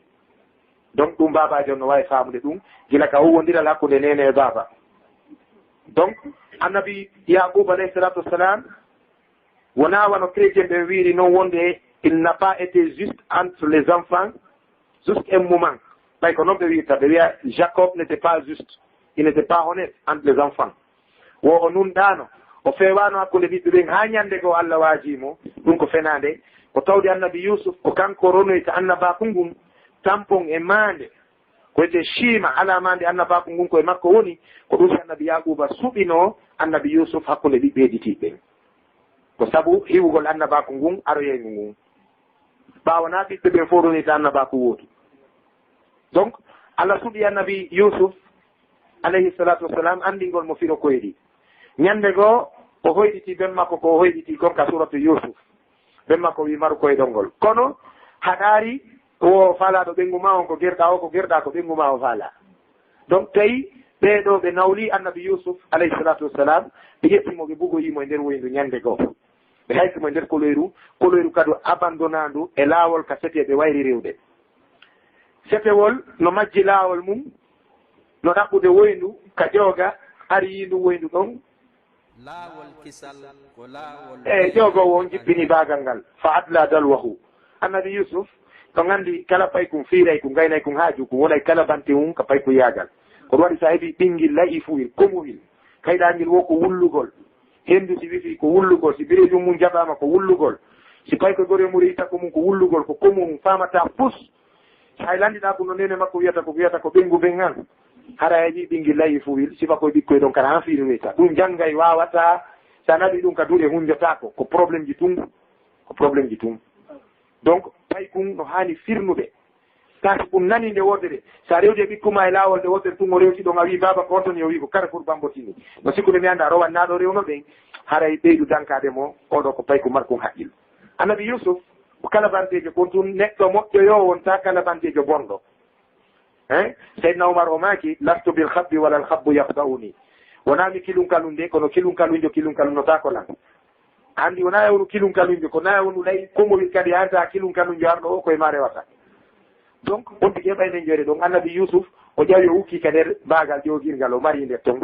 Donc ɗum baabaajo on no waawi faamude ɗum gila ka huwwondiral hakkunde neene e baaba. Donc annabi Yaquba alayhi salatu wassalam wonaa wano chrétien ɓe wiiri non wonde il n'a pas été juste entre les enfants, juste un moment. Ɓay ko non ɓe wiirta, ɓe wiya Jacob n'était pas juste, il n'était pas honnête entre les enfants. Wo o nunɗaano, o feewaano hakkunde ɓiɓɓe ɓen haa ñande goo Allah waajii mo. Ɗum ko fenaande. Ko tawde annabi Yuusuf ko kanko ronoyta annabaaku ngun, tampon e maande. Ko wiyetee ciima alaa maande annabaaku ngun ko e makko woni. Ko ɗum si annabi Yaaquuba suɓinoo annabi Yuusuf hakkunde ɓiɓɓe hedditiiɓe ɓen. Ko sabu hiwugol annabaaku ngun aroyaygu ngun. Ɓaawo naa ɓiɓɓe ɓen fof ronirta annabaaku wootu. Donc Allah suɓi annabi Yuusuf alayhi salatu wassalam anndingol mo firo koyɗi. Ñande goo o hoyɗiti ben makko ko o hoyɗiti kon ka suratu Yuusuf. Ben makko wi maru koyɗol ngol. Kono haɗaari wo faalaaɗo ɓengu ma on ko gerɗa o, ko gerɗa ko ɓengu ma o faalaa. Donc tawi ɓee ɗoo ɓe nawli annabi Yuusuf alayhi salatu wassalam, ɓe ƴetti mo ɓe bugoyi mo e nder woyndu ñande goo. Ɓe hayki mo e nder koloyru, koloyru kadu abandonandu e laawol ka seteeɓe wayri rewde. Setewol no majji laawol mum, no ɗaɓɓude woyndu ka ƴooga, ari yii ndu woyndu ɗon. Laawol kisal ko laawol. E ƴoogoowo on jippini baagal ngal, fa adla dalwahu. Annabi Yuusuf, ɗon anndi kala paykun, fiiraykun, ngaynaykun, haajuukun, wonay kala bante mum ka paykuyaagal. Ko ɗum waɗi sa heɓi ɓinngil layifuwil, komuwil, kayɗaangel wo ko wullugol. Henndu si wifii ko wullugol, si bireejum mum jaɓaama ko wullugol, si paykoy goree mum rewi takko mum ko wullugol, ko komu mum faamataa fus. Hay lanndiɗaa ko no neene makko wiyata ko, wiyata ko ɓenngu ben an. Hara a yii ɓinngel layifuwil, sifa koye ɓikkoy ɗon kala han fiinunoyta. Ɗum janngay waawataa, so a naɓi ɗum ka duɗe hunjotaako, ko problème ji tun, ko problème ji tun. Donc paykun no haani firnude. Tasi ɗum nani nde wootere. So a rewdi e ɓikku ma e laawol nde wootere tun o rewti ɗon a wii baaba ko honto ni o wii ko Carrefour Bambotini. No sikkude mi annda a rowan naa ɗo rewno ɗen. Haray ɓeydu dankaade mo oɗo ko payku markun haqqil. Annabi Yusuf ko kala banteejo kon tun neɗɗo moƴƴo yo wonta kala banteejo bonɗo. Hein? Seydina Umar o maaki lastu bil khabbi wala al khabbu yakhda'uni. Wonaa mi kilun kalun de kono kilun kalunjo kilun kalunnotaako lan. Anndi wonaa e wonu kilun kalunjo ko naa e wonu lay komowil kadi hanta kilun kalunjo arɗo o koye ma rewata. Donc on tigi heɓay nden joyre ɗon annabi Yusuf o ƴawi o wukki ka nder baagal ƴoogirgal o mari nder ton.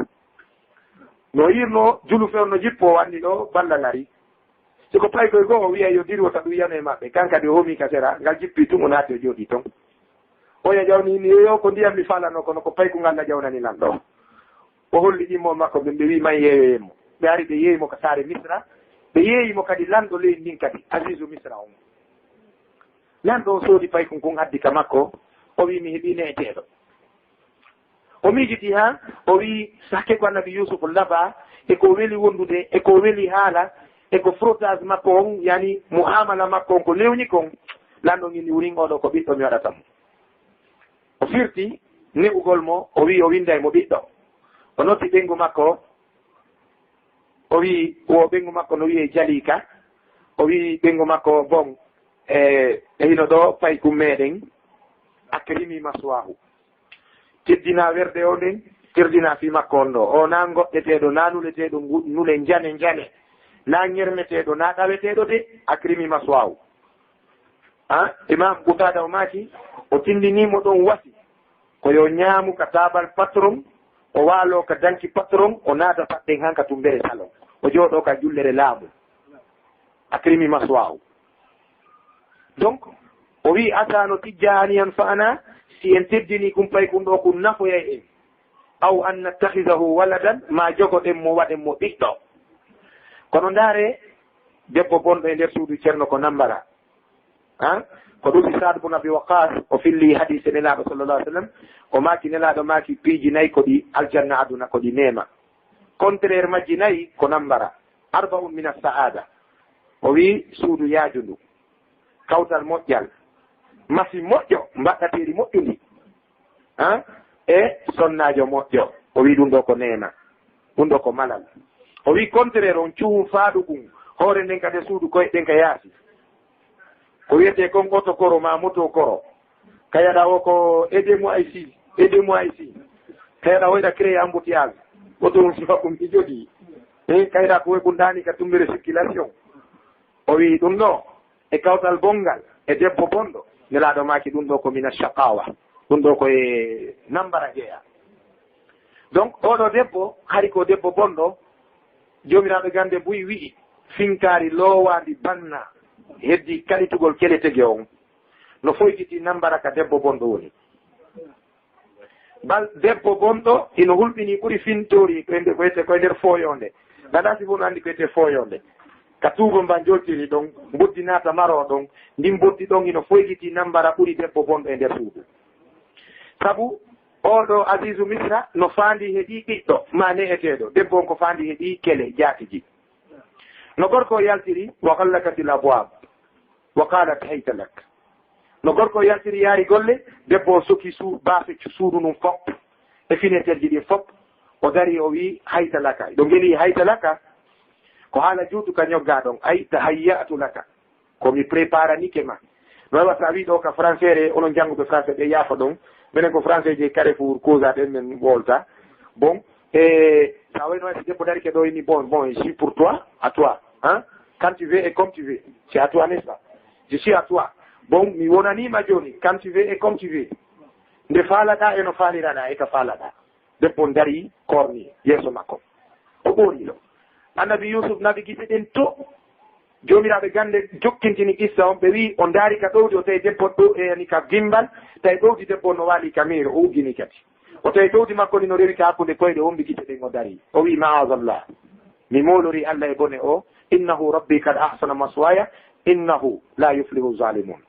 No yirno julu few no jippo o anndi ɗo ballal ari. Si ko paykoy goo o wiyay yo dirwota ɗum yano e maɓɓe kan kadi o homi ka sera ngal jippi tun o naati o jooɗi ton. Oya ƴawni ni yo ko ndiyam mi falano kono ko payku ngal na ƴawnani lan ɗo. O holli ɗimmo makko ɓen ɓe wi man yeeyoyen mo. Ɓe ari ɓe yeeyi mo ka saare Misra. Ɓe yeeyi mo kadi lanɗo leydi ndin kadi Azizu Misra on. Lanɗo o soodi paykun kun addi ka makko. O wi mi heɓi neeteeɗo. O miijiti haa o wi sakke ko annabi Yuusuf laba e ko weli wondude e ko weli haala e ko frottage makko on yani muamala makko on ko lewni kon. Lanɗo ngini wurin oɗo ko ɓiɗɗo mi waɗata mo. O firti neɓugol mo o wi o winday mo ɓiɗɗo. O noddi ɓengu makko o wi wo ɓengu makko no wiyee Jaliika. O wi ɓengu makko bon e e hino ɗo paykum meɗen. Akrimi maswahu. Teddina werde o nden. Teddina fi makko on ɗo o na goɗɗeteɗo na nuleteɗo ngu- nule njane njane na ŋermeteɗo na ɗaweteɗo de. Akrimi maswahu. A imam Qutaada o maaki o tindinii mo ɗon wasi ko yo ñaamu ka taabal patron o waaloo ka danki patron o naata paɗɗen han ka tumbere salon o jooɗoo ka jullere laamu. Akrimi maswaahu. Donc o wii asa no tijja haniyan fa'ana si en teddinii kun pay kun ɗo kun nafoyay en. aw an nattakhidahu waladan, ma jogoɗen mo, waɗen mo ɓiɗɗo. Kono ndaare, debbo bonɗo e nder suudu ceerno ko nambara. Ha? Ko ɗum si Saad bun Abi Waqqas o filli hadise Nelaaɗo sallallahu alaihi wasallam, o maaki, Nelaaɗo maaki, piiji nayi ko ɗi aljanna aduna, ko ɗi neema. Contraire majji nayi ko nambara. Arba'un min as-sa'ada. O wi suudu yaajundu, kawtal moƴƴal, masi moƴƴo, mbaɗɗateeri moƴƴundi. Ha? E sonnaajo moƴƴo. O wi ɗum ɗo ko neema. Ɗum ɗo ko malal. O wi contraire on, cuhun faaɗugun, hoore nden ka nder suudu, koyɗe ɗen ka yaasi. Ko wiyetee kon oto koro ma moto koro. Kayaɗa o ko aidez-moi ici, aidez-moi ici. Kayaɗa o yiɗa créer embouteillage. Oto on sifa ko mi jogii. Eh, kayaɗa ko we ɓundaani ka tumbere circulation. O wi ɗum ɗo, e kawtal bonngal, e debbo bonɗo. Nelaaɗo maaki ɗum ɗo ko mina shaqawa. Ɗum ɗo ko e nambara jeya. Donc, oɗo debbo, hari ko debbo bonɗo, Joomiraaɗo gannde buy wi'i, finkaari loowaandi banna, heddi kalitugol kele tege on. No foykiti nambara ka debbo bonɗo woni. Bal debbo bonɗo, ino hulɓini ɓuri fintoori, ko e nder, ko e nder fooyonde. Ganda si fof no anndi ko wiyetee fooyonde. Ka tuuba mba joltiri ɗon, mboddi naata maro ɗon, ndin mboddi ɗon ino foykiti nambara ɓuri debbo bonɗo e nder suudu. Sabu, oɗo Azizu Misra no faandi he ɗi ɓiɗɗo, ma ne'eteeɗo, debbo on ko faandi he ɗi kele, jaatigi. No gorko o yaltiri, wa ghallaqatil abwab, wa qalat hayta lak. No gorko o yaltiri yaari golle, debbo o soki su-, baafe cu-, suudu ndun fop, e fineterji ɗin fop, o dari o wi, hayta laka. Ɗo ngeli hayta laka, ko haala juutu ka ñogga ɗon, ay tahayyatu laka. Ko mi préparanike ma. No waɗa sa wi ɗo ka français re, onon jannguɓe français ɓe yaafa ɗon. Minen ko français je Carrefour, Cosa ɗen min wolta. Bon, e sa wayno si debbo darike ɗo inni, bon, bon, je suis pour toi, à toi. Hein? Quand tu veux et comme tu veux. C'est à toi, n'est-ce pas? Je suis à toi. Bon, mi wonanima joni, quand tu veux et comme tu veux. Nde faalaɗa e no faaliraɗa e ka faalaɗa. Debbo on darii, korni yeeso makko. O ɓoori ɗo. Annabi Yuusuf naɓi gite ɗen to. Joomiraaɓe gannde jokkintini qissa on, ɓe wi'i o ndaari ka ɗowdi, o tawi debbo ɗo, e, yani ka gimbal, tawi ɗowdi debbo on no waali ka miiro, o uggini kadi. O tawi ɗowdi makko ndi no rewi ka hakkunde koyɗe, o wombi gite ɗen, o darii. O wi'i, "Ma'azallah. Mi moolorii Allah e bone o. Innahu rabbi kad ahsana maswaya, innahu la yuflihu zalimun."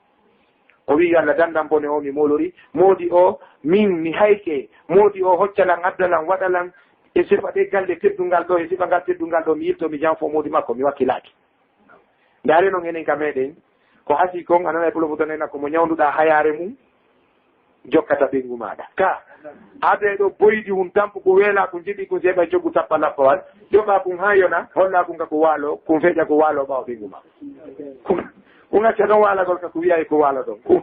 O wi'i, "Yo Allah dandan bone o mi moolori. Moodi o, min mi hayke. Moodi o hoccalan, addalan, waɗalan e sifa ɗe galle teddungal ɗo, e sifa ngal teddungal ɗo, mi yilto, mi janfo moodi makko, mi wakkilaaki." Ndaare non enen ka meɗen, ko hasii kon, a nana e Pullo Fuuta nena ko mo ñawnduɗaa hayaare mum, jokkata ɓeyngu maaɗa. Ka, ade ɗo boydi hun tampu ko weela kun jiɗi kun seeɓa coggu tappa lappawal, joɓa kun haa yona, holla kun ka ko waalo, kun feƴa ko waalo ɓaawo ɓeyngu ma. Kun, kun acca ɗon waalagol ka ko wi'ay ko waalo ɗon. Kun,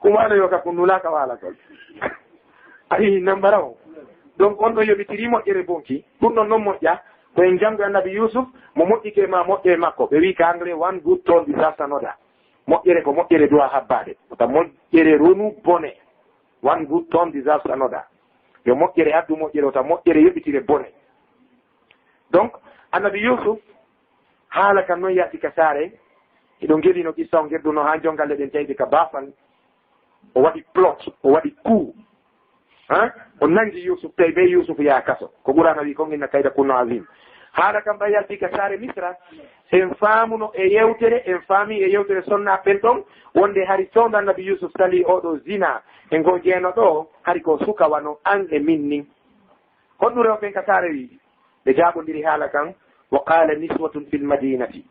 kun waalo yo ka kun nulaaka waalagol. Ayi, nambara o. Donc, on ɗo yoɓitiri moƴƴere bonki. Ɗum ɗon non moƴƴa. Ko en janngu Annabi Yusuf, mo moƴƴike ma moƴƴe makko. Ɓe wi'i ka anglais, "One good turn deserves another." Moƴƴere ko moƴƴere duwa habbaade. Wata moƴƴere ronu bone. One good turn deserves another. Yo moƴƴere addu moƴƴere, wata moƴƴere yoɓitire bone. Donc, Annabi Yusuf, haala kan non yalti ka saare, hiɗo ngeli no qissa on gedduno haa jongalle ɗen tawi ka baafal. O waɗi plot, o waɗi coup. Hein? O nangi Yusuf, tawi ɓe Yusuf yaa kaso. Ko Qur'aana wi kon, "Inna kayda kunna azim." Haala kam ɓay yalti ka saare Misra, en faamuno e yewtere, en faami e yewtere sonna ɓen ɗon, wonde hari fewndo Annabi Yusuf sali oɗo zina e ngo jeeno ɗo, hari ko suka wano an e min nin. Honɗum rewɓe ɓen ka saare wi? Ɓe jaabondiri haala kan, "Wa qala niswatun fil madinati,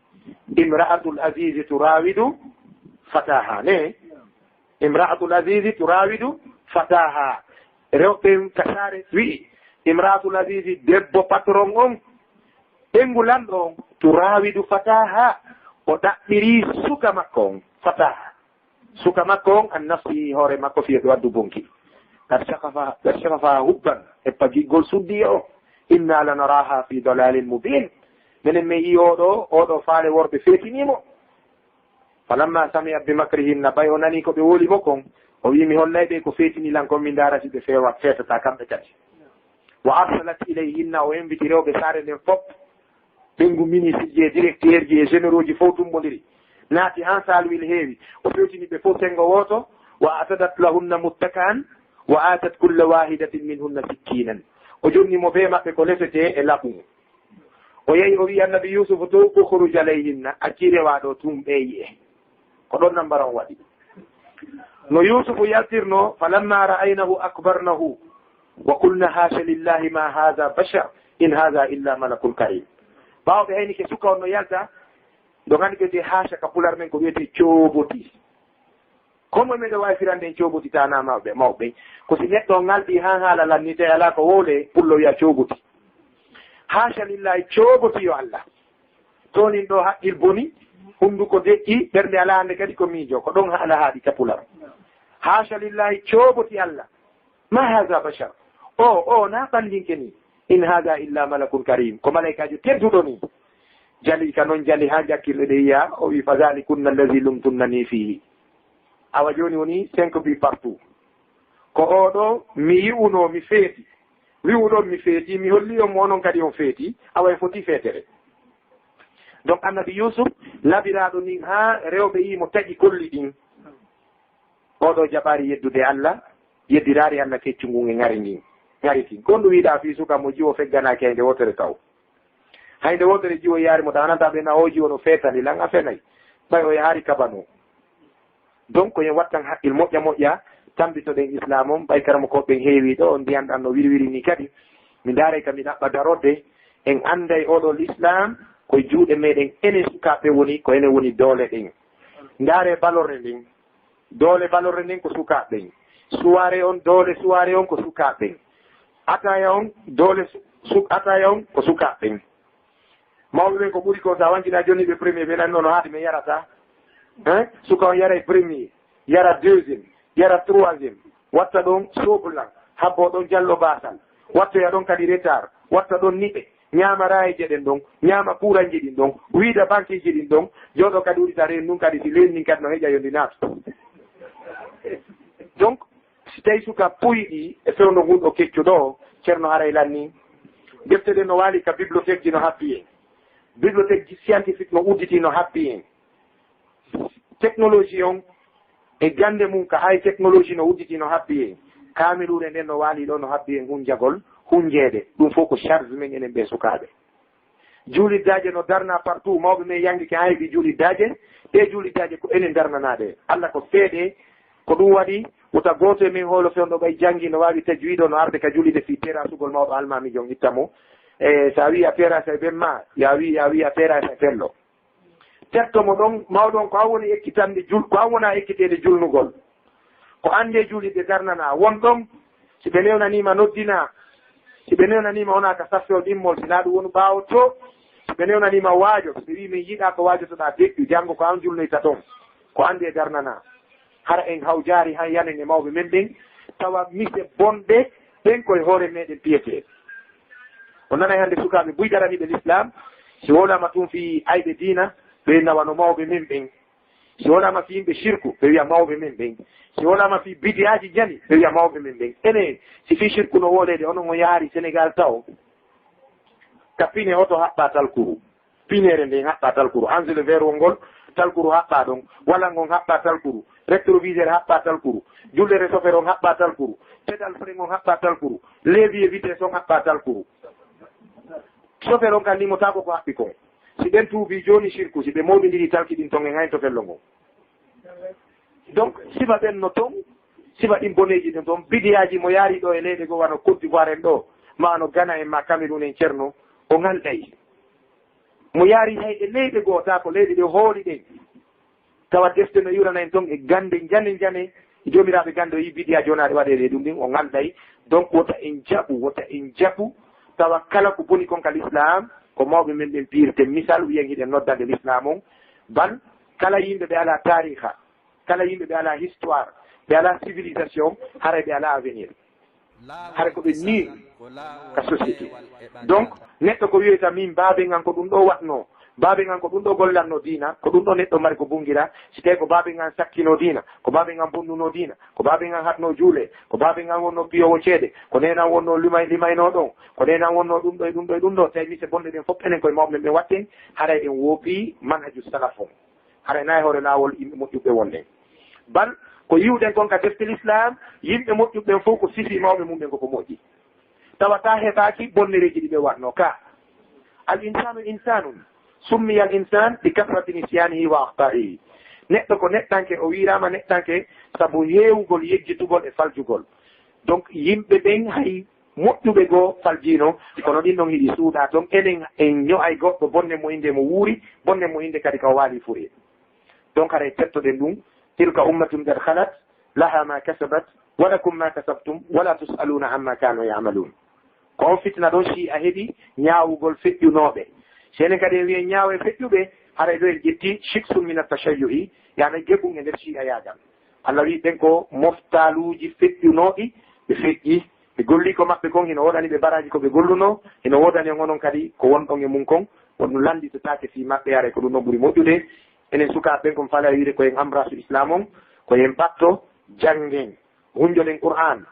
imra'atul azizi turawidu fataha." Ne? "Imra'atul azizi turawidu fataha." Rewɓe ɓen ka saare wi'i, "Imra'atul azizi, debbo patron on, ɓeyngu lanɗo on, turawidu fataha, o ɗaɓɓiri suka makko on, fataha." Suka makko on, an nafsi, hoore makko, fii ɓe waddu bonki. "Qad shaqafa, qad shaqafa hubban." Eppa giggol suddi o. "Inna lanaraha fi dalalin mubin." Menen men yi oɗo, oɗo faale worɓe feetini mo. "Falamma sami'at bi makrihinna," ɓay o nani ko ɓe woli mo kon, o wi'i, "Mi hollay ɓe ko feetini lan kon, mi ndaara si ɓe feewa, feetata kamɓe kadi." "Wa arsalat ilayhinna," o embiti rewɓe saare nden fop. Ɓeyngu ministre ji e directeur ji e généraux ji fof tummbondiri. Naati haa saalwil heewi. O fewtini ɓe fof senngo wooto. "Wa atadat lahunna muttaka'an." وآتت كل واحدة منهن سكينا. O jonni mo bee maɓɓe ko lefetee e laɓu. O yehi, o wi'i Annabi Yuusufu to, "Ukhruj alayhinna, acci rewa ɗo tun ɓe yi'e." Ko ɗon nambara on waɗi. No Yuusufu yaltirno, "Falamma ra'aynahu akbarnahu wa qulna hasha lillahi ma hadha bashar in hadha illa malakun karim." Ɓaawo ɓe haynike suka on no yalta, ɗo nganndi ɓe de hasha ka pular men ko wi'etee cooboti. Ko moy meɗen waawi firande en cooboti tana mawɓe, mawɓe? Ko si neɗɗo ngalɗi haa haala lanni, tawi alaa ko wowle, pullo wi'a cooboti. Haasha lillahi, cooboti yo Allah. Toonin ɗo haqqil boni, hunnduko deƴƴi, ɓernde alaa hannde kadi ko miijo, ko ɗon haala haaɗi ka pular. Haasha lillahi, cooboti Allah. Ma haza bashar. O, o, na ɓandinke ni. In haza illa malakun karim. Ko malaykaajo tedduɗo ni. Jali ka non jali haa jakkirɗe ɗe yi'a, o wi, "Fadhalikunna allazi lumtunnani fihi." Awa jooni woni cinq bi partout. Ko oɗo mi yi'uno, mi feeti. Wi'uɗon mi feeti, mi holli on mo onon kadi on feeti, awa e foti feetere. Donc Annabi Yusuf labiraaɗo nin haa rewɓe yi'i mo taƴi kolli ɗin. Oɗo jaɓaari yeddude Allah, yeddiraari Allah keccu ngun e ŋari ndin. Ŋari kin. Ko honɗum wi'uɗaa fii suka mo jiwo fegganaaki hay nde wootere taw? Hay nde wootere jiwo yaari mo, tawananta ɓe na o jiwo no feetani lan a fenay. Ɓay o yahaari kabano. Donc, ko yen wattan haqqil moƴƴa moƴƴa, tambitoɗen Islaam on, ɓay karamokooɓe ɓen heewi ɗo, on ndiyan ɗan no wirwiri ni kadi. Mi ndaaray ka mi ɗaɓɓa darorde, en anday oɗo Lislaam, ko e juuɗe meɗen, enen sukaaɓe woni, ko enen woni doole ɗen. Ndaare balorre nden. Doole balorre nden ko sukaaɓe ɓen. Suwaare on, doole suwaare on ko sukaaɓe ɓen. Ataya on, doole su-, su-, ataya on ko sukaaɓe ɓen. Mawɓe ɓen ko ɓuri ko sa wankina joni ɓe premier ɓe nan nono haade men yarata. Hein? Suka on yaray premier, yara deuxième, yara troisième. Watta ɗon soblan, habbo ɗon jallo basal. Wattoya ɗon kadi retard, watta ɗon niɓe. Ñaama rayeeje ɗen ɗon, ñaama kuranji ɗin ɗon, wiida bankeeji ɗin ɗon, jooɗo kadi uddita reen nun kadi si leen nin kadi no heƴa yo ndi naatu. Donc, si tawi suka puyɗi e fewndo ngun ɗo keccu ɗo, Ceerno haray lanni. Defte ɗen no waali ka bibliothèque ji no habbi en. Bibliothèque ji scientifique no udditi no habbi en. Technologie on e gannde mum ka hay technologie no udditi no habbi en. Kaamiluure nden no waali ɗo no habbi en hunjagol, hunjeede. Ɗum fof ko charge men enen ɓe sukaaɓe. Juuliddaaje no darna partout, mawɓe men yangike hay ɓe juuliddaaje. Ɗe juuliddaaje ko enen darnanaaɗe. Allah ko seede, ko ɗum waɗi wota gooto e men hoolo fewndo ɓay jangi no waawi tajwiid o no arde ka juulide fii terasugol mawɗo almaami jon itta mo. E so a wi'i a terasa e ɓen ma, ya wi'i, ya wi'i a terasa e fello. Terto mo ɗon, mawɗo on, ko an woni ekkitande jul-, ko an wona ekkiteede julnugol. Ko an nde juulirde darnanaa, won ɗon, si ɓe newnaniima noddinaa, si ɓe newnaniima wonaa ka saffewol ɗimmol, si naa ɗum wonu ɓaawo to, si ɓe newnaniima waajo, si ɓe wii min yiɗaa ko waajotoɗaa deƴƴu, janngo ko an julnoyta ɗon, ko an nde darnanaa. Hara en hawjaari han yanen e mawɓe men ɓen, tawa mise bonɓe ɓen koye hoore meɗen piyetee. O nanay hannde sukaaɓe buy daraniiɓe Lislaam, si wowlaama tun fii ayɓe diina, ɓe nawano mawɓe men ɓen. Si wowlaama fii yimɓe sirku, ɓe wi'a mawɓe men ɓen. Si wowlaama fii bidiyaaji jani, ɓe wi'a mawɓe men ɓen. Enen, si fii sirku no wowleede, onon on yahaari Senegaal taw, ka pine oto haɓɓaa talkuru. Pineere nden haɓɓaa talkuru. Anse le vert wongol, talkuru haɓɓaa ɗon. Walan ngon haɓɓaa talkuru. Rétroviseur haɓɓaa talkuru. Jullere sofeer on haɓɓaa talkuru. Pédale frein on haɓɓaa talkuru. Levier vitesse on haɓɓaa talkuru. Sofeer on kan nimotaako ko haɓɓi kon. Si ɓen tuubii jooni sirku, si ɓe mawɗindirii talki ɗin ton en haynto fello ngon. Donc, sifa ɓen no ton, sifa ɗin boneeji no ton, bidiyaaji mo yaari ɗo e leyɗe goo wano Côte d'Ivoire en ɗo, ma no Ghana en, ma Cameroun en, Ceerno, o ngalɗay. Mo yaari hay e leyɗe goo, taa ko leyɗe ɗe hooli ɗen. Tawa defte no iwrana en ton e gannde njane njane, joomiraaɓe gannde o yi bidiya joonaaɗe waɗeede e ɗum ɗin, o ngalɗay. Donc, wota en jaɓu, wota en jaɓu, tawa kala ko boni kon ka Lislaam, ko mawɓe men ɓen piyirte misal, wiyen hiɗen noddande Lislaam on. Bal, kala yimɓe ɓe alaa taariha, kala yimɓe ɓe alaa histoire, ɓe alaa civilisation, haray ɓe alaa avenir. Hara ko ɓe nii ka société. Donc, neɗɗo ko wiyata min baaben an ko ɗum ɗo waɗno, baaben an ko ɗum ɗo gollanno diina, ko ɗum ɗo neɗɗo mari ko bungira, si tawi ko baaben an sakkino diina, ko baaben an bonnuno diina, ko baaben an haɗno juule, ko baaben an wonno piyowo ceede, ko neenan wonno limay-, limayno ɗon, ko neenan wonno ɗum ɗo e ɗum ɗo e ɗum ɗo, tawi mise bonɗe ɗen fof enen koye mawɓe men ɓe watten, haray en woopi manhaju salaf on. Haray na e hoore laawol yimɓe moƴƴuɓe wonde. Bal, Ko yiwɗen kon ka defte l'islam, yimɓe moƴƴuɓe ɓen fof ko sifii mawɓe mum ɓen koko moƴƴi. Tawata heɓaaki bonnereeji ɗi ɓe waɗno ka. Al insanu insanun, summiya al insan bi kasrati nisyanihi wa akhtaihi. Neɗɗo ko neɗɗanke, o wiiraama neɗɗanke sabu heewugol yejjitugol e faljugol. Donc yimɓe ɓen hay moƴƴuɓe goo faljiino, kono ɗin ɗon hiɗi suuɗa ton. Enen en ño'ay goɗɗo bonne mo innde mo wuuri, bonne mo innde kadi ka o waali fure. Donc haray tettoɗen ɗum, tilka ummatun qad khalat, laha ma kasabat, wa lakum ma kasabtum, wa la tus'aluna amma kanu ya'malun. Ko on fitina ɗon, si a heɓi ñaawugol feƴƴunooɓe. Si enen kadi en wi'en ñaawe feƴƴuɓe, haray ɗo en ƴetti shiksun min at-tashayyu'i, yaani geɓun e nder shi'ayaagal. Allah wi'i ɓen ko moftaluuji feƴƴunooɗi, ɓe feƴƴi, ɓe golli ko maɓɓe kon, hino woodani ɓe baraaji ko ɓe gollunoo, hino woodani on onon kadi ko wonɗon e mun kon, ko ɗum lannditotaake fii maɓɓe, haray ko ɗum ɗon ɓuri moƴƴude. Enen sukaaɓe ɓen, ko mi faalaa wi'ude ko en ambrasu Islam on, ko en ɓatto, janngen, hunjoɗen Qur'aan,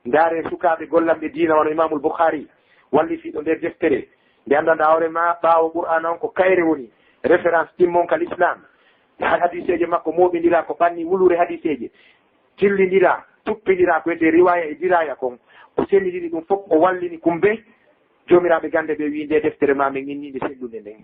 ndaaren sukaaɓe gollanɓe diina wano Imaamul Bukhari, wallifiiɗo nder deftere. Nde anndanɗaa hoore maa, ɓaawo Qur'aana on ko kayre woni référence timmon ka l'islam. Hadiiseeje makko mooɓindiraa ko ɓanni wuluure hadiiseeje, tillindiraa, tuppindiraa ko wiyetee riwaaya e diraaya kon. O senndindini ɗum fof, o wallini kumbe. Joomiraaɓe gannde ɓe wi'i, "Nde deftere maa men inni nde sellunde nden."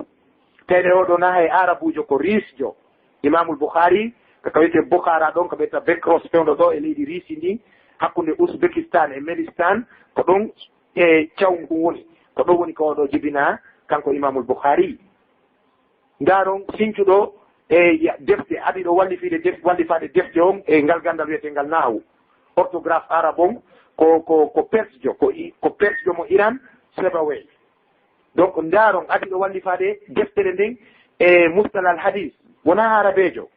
Tawde oo ɗoo na hay Aarabuujo, ko Riisjo. Imaamul Bukhari, ka ka wiyetee Bukhara ɗon, ka ɓe ta Bekros fewndo ɗoo e leydi Riisi ndin, hakkunde Uzbekistan e Melistan, ko ɗon e cawngu woni. Ko ɗon woni ko oo ɗoo jibinaa, kanko Imaamul Bukhari. Ndaaron sincuɗo e ya-, defte, adiiɗo wallifiide def-, wallifaade defte on e ngal ganndal wiyeteengal nahwu. Orthographe arabe on ko, ko, ko persjo, ko i-, ko persjo mo Iran, Sibawayh. Donc, ndaaron adiiɗo wallifaade deftere nden e Mustalah al Hadith, wonaa arabeejo.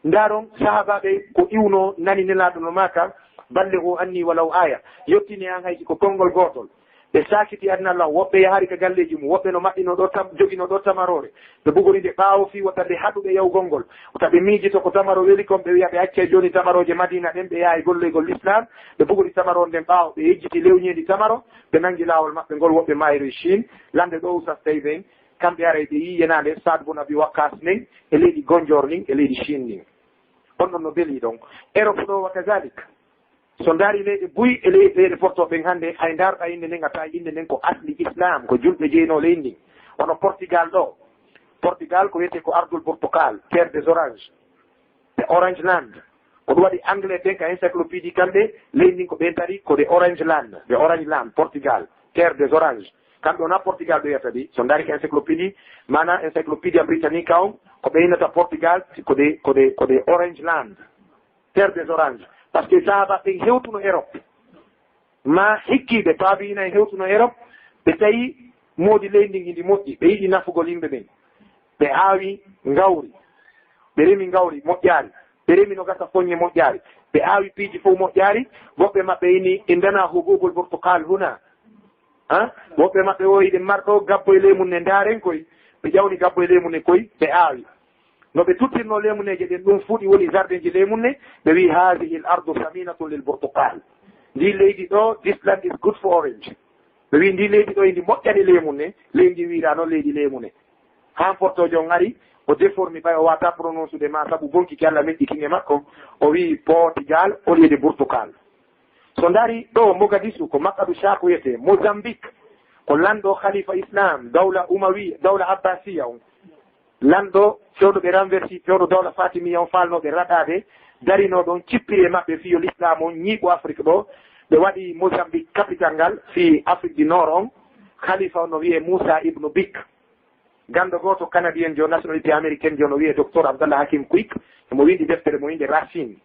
Ndaaron sahaabaaɓe ko iwno nani Nelaaɗo no maaka, "Ballighu anni walaw aya." Yottine an hay si ko konngol gootol. Ɓe saakiti aduna Allah, woɓɓe yahari ka galleeji mum, woɓɓe no maɓɓinoo ɗoo tam-, joginoo ɗoo tamaroore. Ɓe bugori nde ɓaawo fii wota nde haɗu ɓe yahugol ngol. Wota ɓe miijito ko tamaro weli kon, ɓe wi'a ɓe accay jooni tamarooje Madiina ɗen, ɓe yahay golloygol l'islam. Ɓe bugori tamaro nden ɓaawo, ɓe yejjiti lewneendi tamaro, ɓe nangi laawol maɓɓe ngol, woɓɓe maayiroy Chine. Lannde ɗoo Oustaz Taïb en, kamɓe haray ɓe yi'i yenaande Saad bun Abi Waqqas nden, e leydi Gonjoor ndin, e leydi Chine ndin. On ɗon no belii ɗon. Europe ɗoo wa kazalik. So ndaari leyɗe buy e ley-, leyɗe fortooɓe ɓen hannde, hay ndaarɗaa innde nden, a tawi innde nden ko asli Islam, ko julɓe jeynoo leydi ndin. Wano Portugal ɗoo. Portugal ko wiyetee ko Ardul Burtukal, terre des oranges. The Orange Land. Ko ɗum waɗi anglais ɓen ka encyclopédie kamɓe, leydi ndin ko ɓen tari ko the Orange Land, the Orange Land, Portugal, terre des oranges. Kamɓe wona Portugal ɓe wiyata ɗi. So ndaari ka encyclopédie, maana Encyclopedia Britannica on, ko ɓe innata Portugal, ko the, ko the, ko the Orange Land. Terre des oranges. Par ce que sahaaba ɓen hewtuno Europe. Ma hikkiiɓe paabi ina e hewtuno Europe, ɓe tawi moodi leydi ndin hindi moƴƴi, ɓe yiɗi nafugol yimɓe ɓen. Ɓe aawi ngawri, ɓe remi ngawri moƴƴaari, ɓe remi no gasa foññe moƴƴaari, ɓe aawi piiji fof moƴƴaari. Woɓɓe maɓɓe ini, "Indana hububul burtukal huna." Ha? Woɓɓe maɓɓe o, "Hiɗen marɗo gabbo e leemun ne, ndaaren koy." Ɓe ƴawni gabbo e leemun ne koy, ɓe aawi. No ɓe tuttirnoo leemuneeje ɗen, ɗum fuɗi woni jardinji leemun ne, ɓe wi'i, "Haadihi al ardu saminatun lil burtukal." Ndi leydi ɗoo, "This land is good for orange." Ɓe wi'i, "Ndi leydi ɗoo, ndi moƴƴani leemun ne." Leydi ndi wi'ira noon leydi leemun ne. Haa fortoojo on ari, o déformi ɓay o waata prononsude ma sabu bonki ki Allah meƴƴi kin e makko, o wi'i Portugal au lieu de Burtukal. So ndaari ɗoo Mogadishu, ko Makkadu Shaku wiyetee, Mozambique, ko lanɗo Khalifa Islam, dawla Umawi, dawla Abbasiya on. Lanɗo fewndo ɓe renversi, fewndo dawla Fatimiya on faalnooɓe raɗaade, darinoo ɗon, cippiri e maɓɓe fii yo Lislaam on ñiiɓu Afrik ɗoo. Ɓe waɗi Mozambique capital ngal fii Afrique du Nord on. Khalifa on no wiyee Musa ibnu Bik. Ganndo gooto Canadien jo, nationalité américaine jo, no wiyee Docteur Abdallah Hakim Quick, emo winndi deftere mo innde Racine,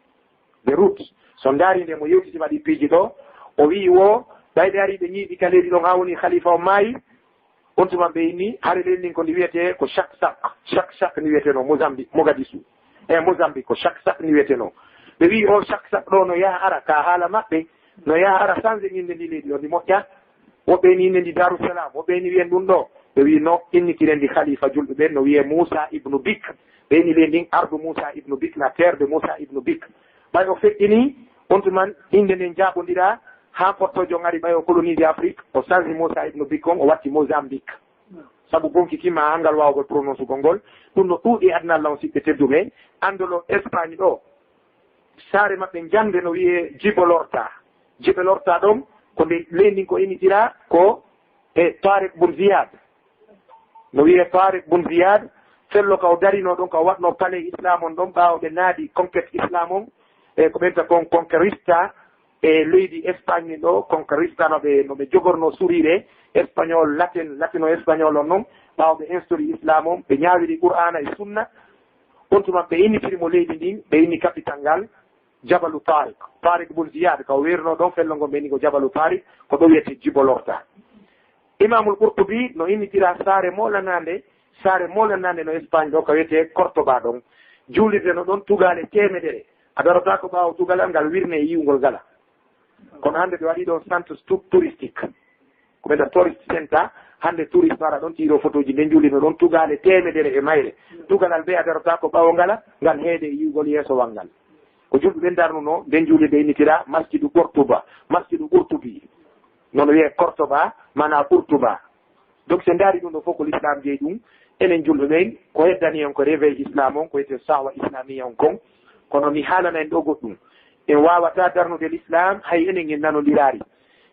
The Roots. So ndaari nde mo yewtiti waɗi piiji ɗoo, o wi'i wo, ɓay ɓe ari ɓe ñiiɓi ka leydi ɗon haa woni Khalifa on maayi, on tuma ɓe inni, hare leydi ndin ko ndi wiyetee ko Shakshak, Shakshak ndi wiyetenoo Mozambique, Mogadishu. E Mozambique ko Shakshak ndi wiyetenoo. Ɓe wi'i o Shakshak ɗoo no yaha ara ka haala maɓɓe, no yaha ara sanse innde ndi leydi ɗoo ndi moƴƴa. Woɓɓe ni innde ndi Darussalam, woɓɓe ni wi'en ɗum ɗoo. Ɓe wi'i no, innitiren ndi Khalifa julɓe ɓen, no wiyee Musa ibnu Bik. Ɓe ni leydi ndin ardu Musa ibnu Bik, la terre de Musa ibnu Bik. Ɓay o feƴƴini, on tuman innde nden jaaɓondiraa, haa fortoojo on ari ɓay o colonisé Afrique, o sansi Musa ibnu Bik on, o watti Mozambique. Sabu bonki kin ma anngal waawugol prononcugol ngol, ɗum no ɗuuɗi e aduna Allah on, siɓɓe tedduɓe, anndolo Espagne ɗoo. Saare maɓɓe njande no wiyee Jibolorta. Jibolorta ɗon ko nde leydi ndin ko innitiraa ko e Tariq bun Ziyad. No wiyee Tariq bun Ziyad, fello ka o darinoo ɗon, ka o waɗnoo palais islam on ɗon, ɓaawo ɓe naadi conquête islam on, e ko ɓenta kon conquerista e leydi Espagne ɗin ɗo, conquerista no ɓe, no ɓe jogornoo suriire espagnol, latin, latino espagnol on non, ɓaawo ɓe instauri islam on, ɓe ñaawiri Qur'aana e sunna, on tuma ɓe innitiri mo leydi ndin, ɓe inni capital ngal Jabalu Tariq. Tariq bun Ziyad, ka o weerunoo ɗon fello ngon, ɓe inni ko Jabalu Tariq, ko ɗo wiyetee Jibolorta. Imamul Qurtubi no innitira saare moolanaande, saare moolanaande no Espagne ɗo, ka wiyetee Cordoba ɗon. Juulirde no ɗon tugaale teemedere. A darotaako ɓaawo tugalal ngal wirne e yi'ugol gala. Kono hannde ɓe waɗi ɗon centre tou-, touristique. Ko ɓe tourist center, hannde tourist no ara ɗon tiiro fotooji, nden juulirde no ɗon tugaale teemedere e mayre. Tugalal bee a darotaako ɓaawo ngala, ngal heede e yi'ugol yeesowal ngal. Ko julɓe ɓen darnunoo, nden juulirde innitira Masjidu Qurtuba, Masjidu Qurtubi. Noon wiyee Cordoba, maanaa Qurtuba. Donc, so en ndaari ɗum ɗo fof ko l'islam jeyi ɗum, enen julɓe ɓen, ko heddani en ko réveil islam on, ko wiyetee sahwa islamiyya on kon. Kono mi haalana en ɗo goɗɗum. En waawataa darnude l'islam, hay enen en nanondiraari.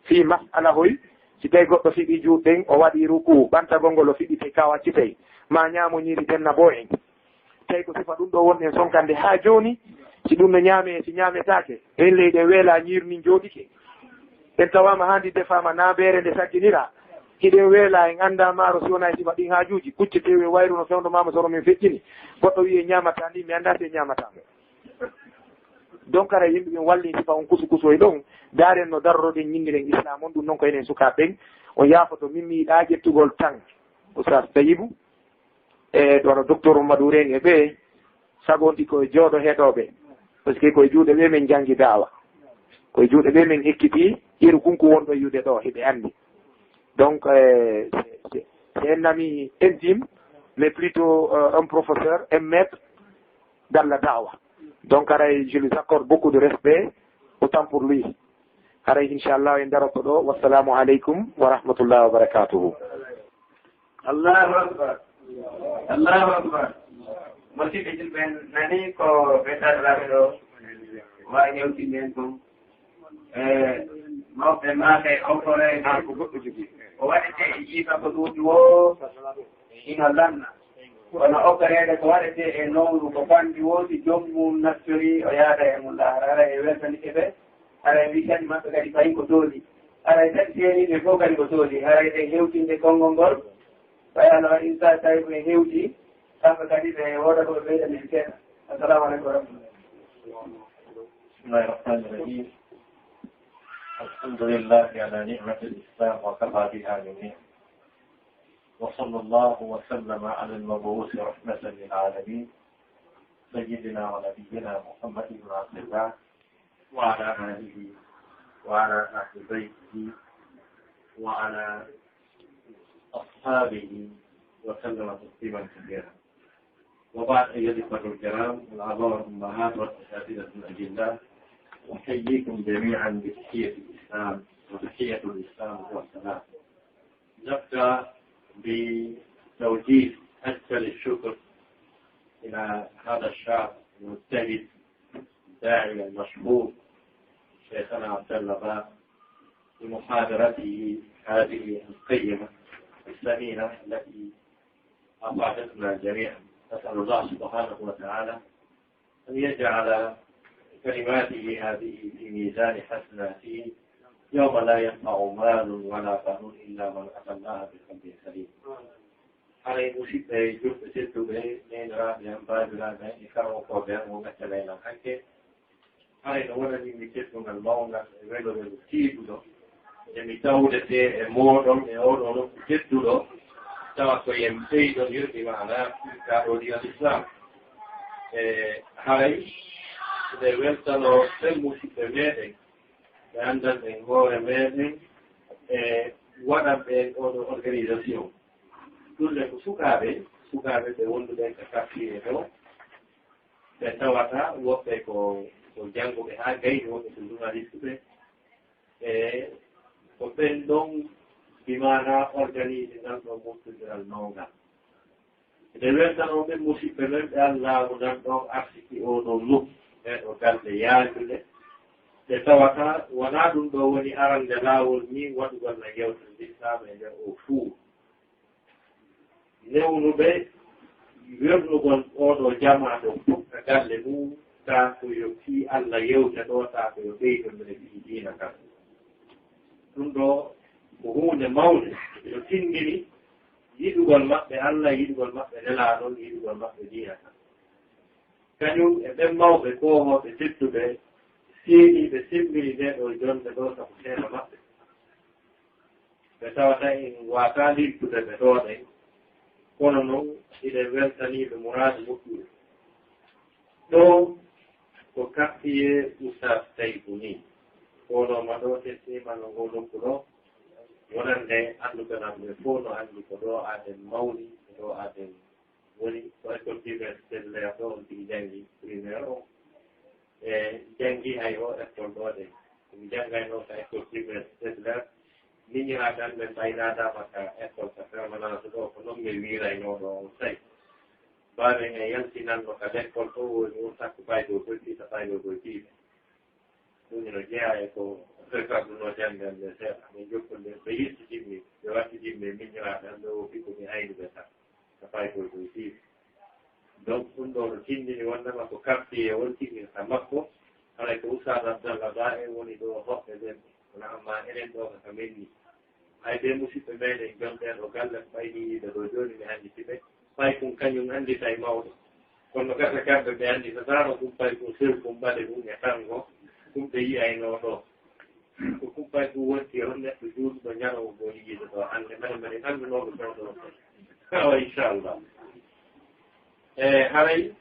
Fii mas'ala hoy, si tawi goɗɗo fiɓi juuɗe ɗen, o waɗi ruku, ɓantagol ngol o fiɓi tawi ka o accitay, ma ñaamo ñiiri tenna boo en. Tawi ko sifa ɗum ɗo wonɗen sonkande haa jooni, si ɗum no ñaamee, si ñaametaake, en leyɗe weelaa ñiiri ndin jooɗike. En tawaama haa ndi defaama naa beere nde sagginiraa. Hiɗen weelaa, en anndaa maaro si wonaa e sifa ɗin haajuuji. Kucce teewe wayru no fewndo maama soro min feƴƴini. Goɗɗo wi'i en ñaamataa ndi, mi anndaa si en ñaamataa mo. Donc, hara yimɓe ɓen wallii sifa on kusu kusu e ɗon. Ndaaren no daroroɗen ñinngiren Islaam on, ɗum non ko enen sukaaɓe ɓen. On yaafoto, min mi yiɗaa ƴettugol tan. Oustaz Tayibu, e ɗo no docteur Mamadou Reng e ɓe, sago on ɗi ko e jooɗo heɗooɓe. Parce que ko e juuɗe ɓe min janngi daawa. Ko e juuɗe ɓe min ekkiti yeru kunku wonɗo e yude ɗo, hiɓe anndi. Donc, euh, c'est, c'est, c'est un ami intime, mais plutôt, euh, un professeur, un maître dans la daawa. Donc, haray, je lui accorde beaucoup de respect, autant pour lui. Haray, inchallah, en daroto ɗo. Wassalamu aleykum wa rahmatullahi wa barakatuhu. Allahu Akbar. Allahu Akbar. Musidɓe julɓe, en nani ko ɓe darlaaɓe ɗo waawi hewtinde en ɗum. E mawɓe maaka e awtoreeɓe, ko waɗetee e jiifa ko ɗuuɗi woo ina lanna. Kono okkoreede ko waɗetee e nowru ko banndi woo, si joom mum nattorii, o yaada e mum laara. Haray e weltanike ɓe. Haray mi kadi maɓɓe kadi fayi ko dooli. Haray kadi seeniiɓe fof kadi ko dooli. Haray ɓe hewtinde konngol ngol. Ɓay Allah waɗi, so tawi ko en hewti, kamɓe kadi ɓe wooda ko ɓe ɓeyda min seeɗa. Assalamu aleykum wa rahmatullah. بسم الله الرحمن الرحيم. الحمد لله على نعمة الإسلام وكفى بها من نعمة. وصلى الله وسلم على المبعوث رحمة للعالمين سيدنا ونبينا محمد بن عبد الله وعلى آله وعلى أهل بيته وعلى أصحابه وسلم تسليما كثيرا. وبعد، أيها الإخوة الكرام، الآباء والأمهات والأساتذة الأجلاء، أحييكم جميعا بتحية الإسلام، وتحية الإسلام هو السلام. نبدأ بتوجيه أجزل الشكر إلى هذا الشاب المجتهد، الداعية المشهور، شيخنا عبد الله باء، بمحاضرته هذه القيمة الثمينة التي أفادتنا جميعا. نسأل الله سبحانه وتعالى أن يجعل كلماته هذه في ميزان حسناته يوم لا ينفع مال ولا بنون إلا من أتى الله بقلب سليم. Haray, musidɓe julɓe tedduɓe, neeniraaɓe am, baabiraaɓe am, e karamokooɓe am, on accanaynoo hakke. Haray no wonani mi teddungal mawngal e welo welo tiiɗuɗo. Nde mi tawdetee e mooɗon e ooɗoo nokku tedduɗo, tawa ko en ɓeydondirɗi maanaa kaa ɗoo diina Lislaam. E haray, nde weltanoo ɓen musidɓe meeɗen, ɓe anndanɓe hoore meeɗen, e waɗanɓe en ooɗoo organisation. Ɗum ne ko sukaaɓe, sukaaɓe ɓe wonduɓe ka quartier ɗo, ɓe tawata woɓɓe ko, ko jannguɓe haa gayni, woɓɓe ko journaliste ɓe. E ko ɓen ɗon, bi maanaa, organisé ngal ɗoo moftondiral mawngal. Eɗen weltanoo ɓen musidɓe men ɓe Allaahu nan ɗon arsiki oo ɗoo nokku. Ɓee ɗoo galle yaajuɗe, ɗe tawata wonaa ɗum ɗoo woni arande laawol nii waɗugol no yewtondintaama e nder oo fuu. Newnuɓe wernugol oo ɗoo jamaa ɗoo fof ka galle mum, taa ko yo fii Alla yewte ɗoo, taa ko yo ɓeydondire fii diina kan. Ɗum ɗoo ko huunde mawnde, no tinndini yiɗugol maɓɓe Alla, yiɗugol maɓɓe Nelaaɗo, yiɗugol maɓɓe diina kan. Kañum e ɓen mawɓe koohooɓe tedduɓe, seeniiɓe semmbini ndee ɗoo jonnde ɗoo sabu seena maɓɓe. Ɓe tawata en waataa limtude ɓe ɗoo ɗen, kono non hiɗen weltanii ɓe muraadu moƴƴude. Ɗoo ko quartier Oustaz Taybou nii. Wonoo ma ɗoo, testiima no ngoo nokku ɗoo, wonande annduɓe ɓe fof no anndi ko ɗoo aden mawni, ko ɗoo aden woni ko école primaire Seeɗa Leer ɗo on tigi janngi primaire o. E janngi hay o école ɗo de. Ɗum janngayno ka école primaire Seeɗa Leer. Miñiraagal men ɓaynaadaama ka école ka permanence ɗo, ko noon min wiiraynoo ɗo on say. Baamen en yaltinanno ka l'école ɗo woni on sakko paydo koy piita paydo koy piita. Ɗum ino jeyaa e ko fekkaɗunoo janngal nde seeɗa. Min jokkonde ɓe yettitimmi, ɓe wattidimmi e miñiraaɓe am, ɓe woofi ko mi aynuɓe tan. Ka paykol ɗum fii. Donc, ɗum ɗoo no tinndini wonndema ko quartier wonti ka makko, haray ko Oustaz Abdallah Ba en woni ɗo hoɓɓe ɓen. Kono amma enen ɗoo ka men ni. Hay ɓe musiɓɓe meɗen jonɗen ɗo galle ko ɓayni yiide ɗo jooni mi annditi ɓe. Paykun kañum annditay mawɗo. Kono gasa kamɓe ɓe anndi so taano ɗum paykun sew ɗum ɓade ɗum e tango, ɗum ɓe yi'ayno ɗo. Ko ɗum paykun wonti on neɗɗo juulɗo ñalawma goo yiide ɗo hannde, mane mane anndunoɗo ɗo ɗo. Awa inchallah. E haray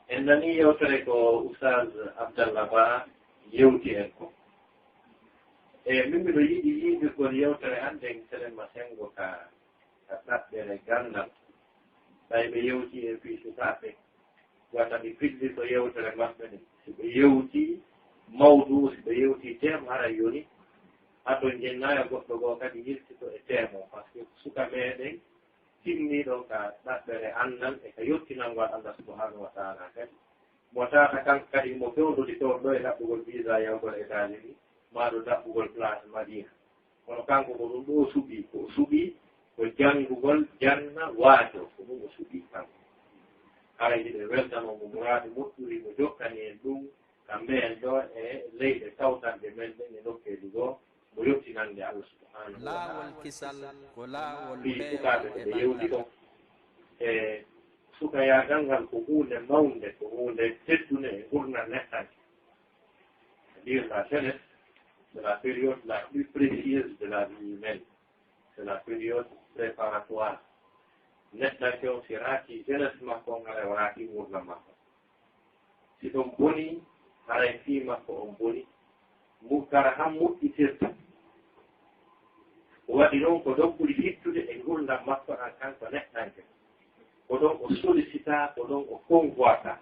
en nani yewtere ko Oustaz Abdallah Ba yewti en ko. E min miɗo yiɗi yiidugol yewtere an nden telen ma sengo ka ka ɗaɓɓere ganndal. Tawi ɓe yewti e fii sukaaɓe, wata ɓe fillito yewtere maɓɓe nden. Si ɓe yewti mawdu, si ɓe yewti teema, haray yoni hato njennaayo goɗɗo goo kadi yiltito e teema o, par ce que suka meɗen timmiiɗo ka ɗaɓɓere anndal e ka yottinangol Allah subhanahu wa taala kadi. Mo tata kanko kadi mo fewndodi toon ɗo e ɗaɓɓugol visa yahugol États-Unis, maa ɗo ɗaɓɓugol place Madina. Kono kanko ko ɗum ɗo o suɓii, ko o suɓii ko janngugol janna waajo, ko ɗum o suɓii kanko. Haray hiɗen weltanoo mo muraadu moƴƴuri mo jokkani en ɗum, kamɓe en ɗo e leyɗe tawtanɗe men ɗen e nokkeeli goo, mo yottinande Allah subhanahu wa taala. Laawol kisal ko laawol fii sukaaɓe ko ɓe yewti ɗon. E sukayaagal ngal ko huunde mawnde, ko huunde teddunde e ngurndan neɗɗanke. C'est-à-dire la jeunesse, c'est la période la plus précieuse de la vie humaine. C'est la période préparatoire. Neɗɗanke on si raaki jeunesse makko on, haray o raaki ngurndan makko. Si ɗon bonii, haray fii makko on bonii. Mum kara han moƴƴitirta. Waɗi non ko ɗon ɓuri hittude e ngurndan makko ɗan kanko neɗɗanke. Ko ɗon o sollicita, ko ɗon o convoita.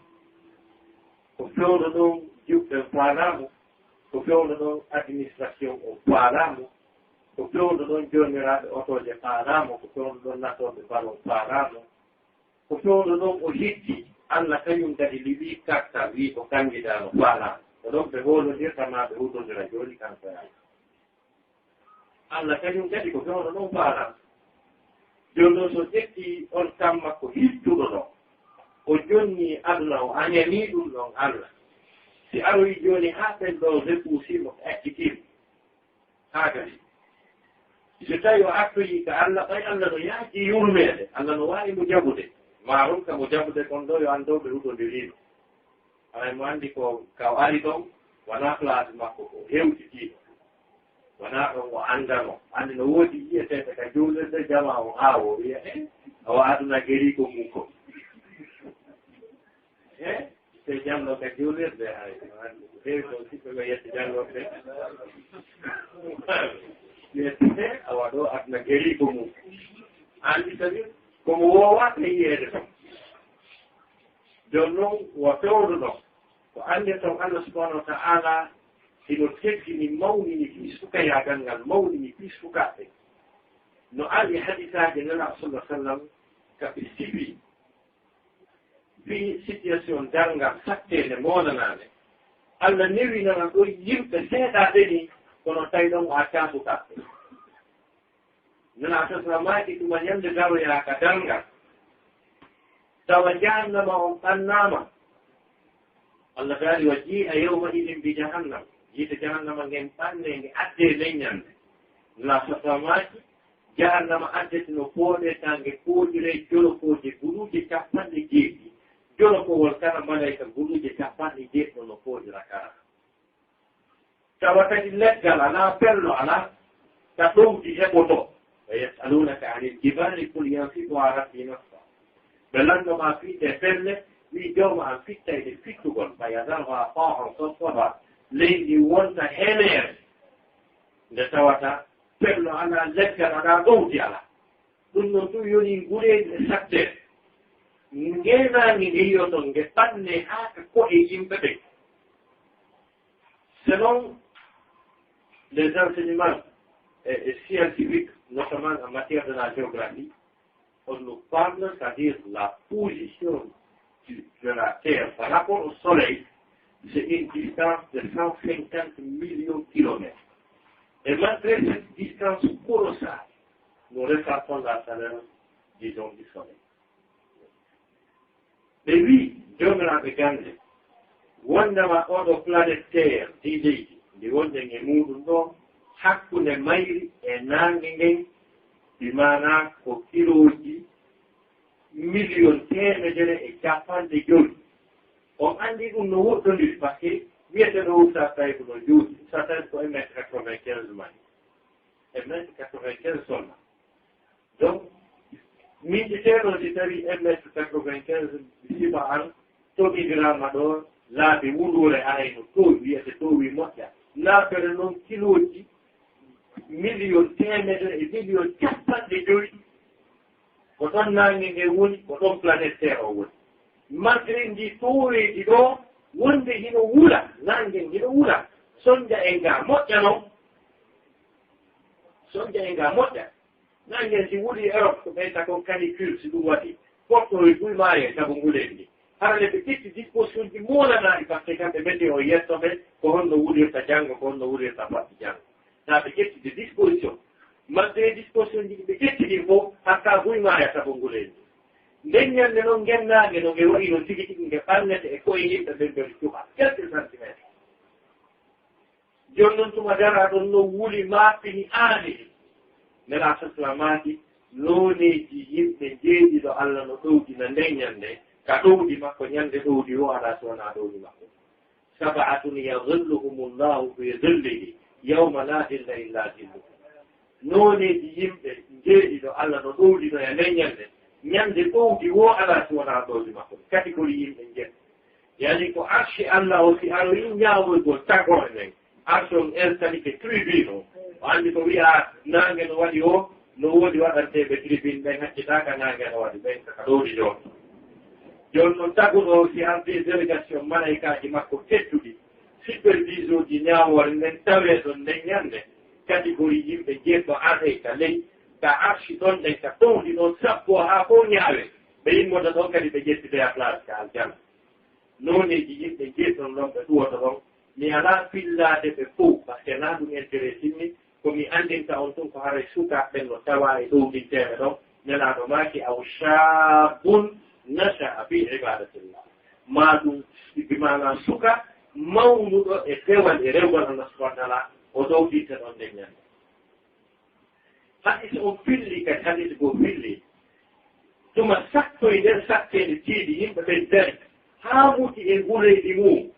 Ko fewndo ɗon juɓɓen faalaa mo, ko fewndo ɗon administration on faalaa mo, ko fewndo ɗon joomiraaɓe otooje faalaa mo, ko fewndo ɗon natooɓe balon faalaa mo. Ko fewndo ɗon o hitti, Allah kañum kadi liɓii karta, wii ko kanngidaa no faalaa. Ko ɗon ɓe hoolondirta maa ɓe hutondira jooni kanko e Allah. Allah kañum kadi ko fewndo ɗon faalaa. Jooni noon so ƴetti on kamma ko hittuɗo ɗon, o jonni aduna, o añanii ɗum ɗon Allah. Si aroyi jooni haa ɓen ɗo repuusii mo, accitii mo. Haa kadi, si tawii o artoyii ka Allah, ɓay Allah no yaaji yurmeende, Allah no waawi mo jaɓude. Maa ronka mo jaɓude kon ɗo yo anndooɓe hutondiriino. Haray mo anndi ko ka o ari ɗon, wanaa place makko ko hewtitiiɗo. Wanaa ɗon o anndanoo. Anndi no woodi yi'eteeɓe ka juulirde, jamaa on aawo, wi'a, "Eh, awa aduna gerii ko mum ko." Eh, se jallo ka juulirde, hay, ko anndi ko heewi ko siɓɓe ko yette jallorɓe. Yette, awa ɗo aduna gerii ko mum. Anndi tawi ko mo woowaaka yi'eede ɗon. Jooni noon, wo fewndo ɗon. Ko anndirton Allah subhanahu wa ta'ala hino teddini, mawnini fii sukayaagal ngal, mawnini fii sukaaɓe. No ari e hadisaaji Nelaaɗo sallallahu alaihi wasallam ka ɓe sifi. fii situation darngal satteende moolanaande, Allah newinana ɗon yimɓe seeɗaaɓe nii, kono tawi ɗon o accaaka kamɓe. Nana sasra maaki tuma ñande daroyaa ka darngal. Tawa jahannama on ɓannaama. Allah daali, "Wa jii'a yawma idin bi jahannam." Yiite jahannama ngen ɓanne, nge addee ley ñande. Nana sasra maaki, jahannama addete no pooɗe, ka nge pooɗiree jolokooje buluuje capanɗe jeeɗiɗi. Jolokowol kala malayka buluuje capanɗe jeeɗiɗo no pooɗira kala. Tawa kadi leggal alaa, pello alaa, ka ɗowdi heɓoto. Wa yas'alunaka anil jibali, qul yansifuha rabbi nasfa. Ɓe lanno ma fii ɗe pelle, wii, "Joomi an fittay ɗe fittugol, fa yadharuha qa'an safsafa." Leydi wonta heneere, nde tawata pello alaa, leggal alaa, ɗowdi alaa. Ɗum noon tun yoni ngureeji e saɗdeeɓe. Ngeenaange nge yiyoton nge ɓanne haa ka ko'e yimɓe ɓen. Selon les enseignements, eh, eh, scientifiques, notamment en matière de la géographie, on nous parle, c'est-à-dire la position du, de la Terre par rapport au Soleil, c'est une distance de cent cinquante millions de kilomètres. Et malgré cette distance colossale, nous ressentons la chaleur, disons, du Soleil. Ɓe wii, joomiraaɓe gannde, wondema oɗo planète Terre, ndi leydi, ndi wonɗen e muuɗum ɗo, hakkunde mayri e naange ngen, bi maanaa ko kilooji miliyon teemedere e capanɗe jowi. On anndi ɗum no woɗɗondiri, parce que wiyeteeɗo o, so a tawi ko no juuti, so a tawi ko un mètre quatre-vingt-quinze mani, un mètre quatre-vingt-quinze sonna. Donc, miijiteeɗo si tawi un mètre quatre-vingt-quinze sima an toɓindiraama ɗo laabi wuluure, aray no toowi, wiyete toowi moƴƴa. Naafere noon kilooji miliyon teemedere e miliyon capanɗe jowi. Ko ɗon naange nge woni, ko ɗon planète Terre o woni. Malgré ndi tooweedi ɗo, wonde hino wula, naange hino wula, sonja en ga moƴƴa noon. Sonja en ga moƴƴa. Naange si wuli Europe, ko ɓeyta ko canicule, si ɗum waɗi. Potto e buy maayo e sabu ngulendi. Hara le ɓe ƴetti disposition ji moolanaaɗi, parce que kamɓe météo yetto ɓe, ko honno wulirta janngo, ko honno wulirta fatti janngo. Naa ɓe ƴetti des dispositions. Malgré disposition ji ɗi ɓe ƴetti ɗin fof, hakka buy maaya sabu ngulendi. Nden ñande noon ngennaange no nge wayi no tigi tigi nge ɓannete e koye yimɓe ɓen ɓe cuɓa. Quelques centimètres. Jooni noon tuma dara ɗon no wuli maapini aali. Nela sasla maaki nooneeji yimɓe njeeɗiɗo Allah no ɗowdina nden ñande, ka ɗowdi makko ñande ɗowdi o alaa so wonaa ɗowdi makko. Sab'atun yadhilluhumullahu fi dhillihi yawma la dhilla illa dhilluh. Nooneeji yimɓe njeeɗiɗo Allah no ɗowdino e nden ñande, ñande ɗowdi woo alaa si wonaa ɗowdi makko. Catégorie yimɓe njeɗɗo. Yani ko arshi Allah o si aroyi ñaawoygol tagoore nden. Arshi on instali ke tribune o. O anndi ko wi'a naange no waɗi o, no woodi waɗanteeɓe tribune ɓen haccitaaka naange no waɗi ɓen ka ɗowdi jooni. Jooni noon taguɗo o si ardi délégation malaykaaji makko tedduɗi, supervision ji ñaawoore nden tawee ɗon nden ñande, catégorie yimɓe jeeɗɗo arey ka ley, ka arshi ɗon nden ka towdi ɗon sappo haa fof ñaawe, ɓe immoda ɗon kadi ɓe ƴettitoya place ka aljanna. Nooneeji yimɓe jeeɗɗon ɗon ɓe ɗuwoto ɗon, mi alaa fillaade ɓe fof, parce que naa ɗum intérêt sinmi, ko mi anndinta on tun ko haray sukaaɓe ɓen no tawaa e ɗowdinteeɓe ɗon, Nelaaɗo maaki, "Aw shaabbun nasha'a fi ibadatillah." Maa ɗum, bi maanaa suka mawnuɗo e dewal e rewgol Allah subhanahu wa taala, o ɗowdinte ɗon nden ñande. Hadis on filli kadi, hadis goo filli. Tuma sattoy nder satteende tiiɗi, yimɓe ɓen dari, haa muti e nguleyɗi mum.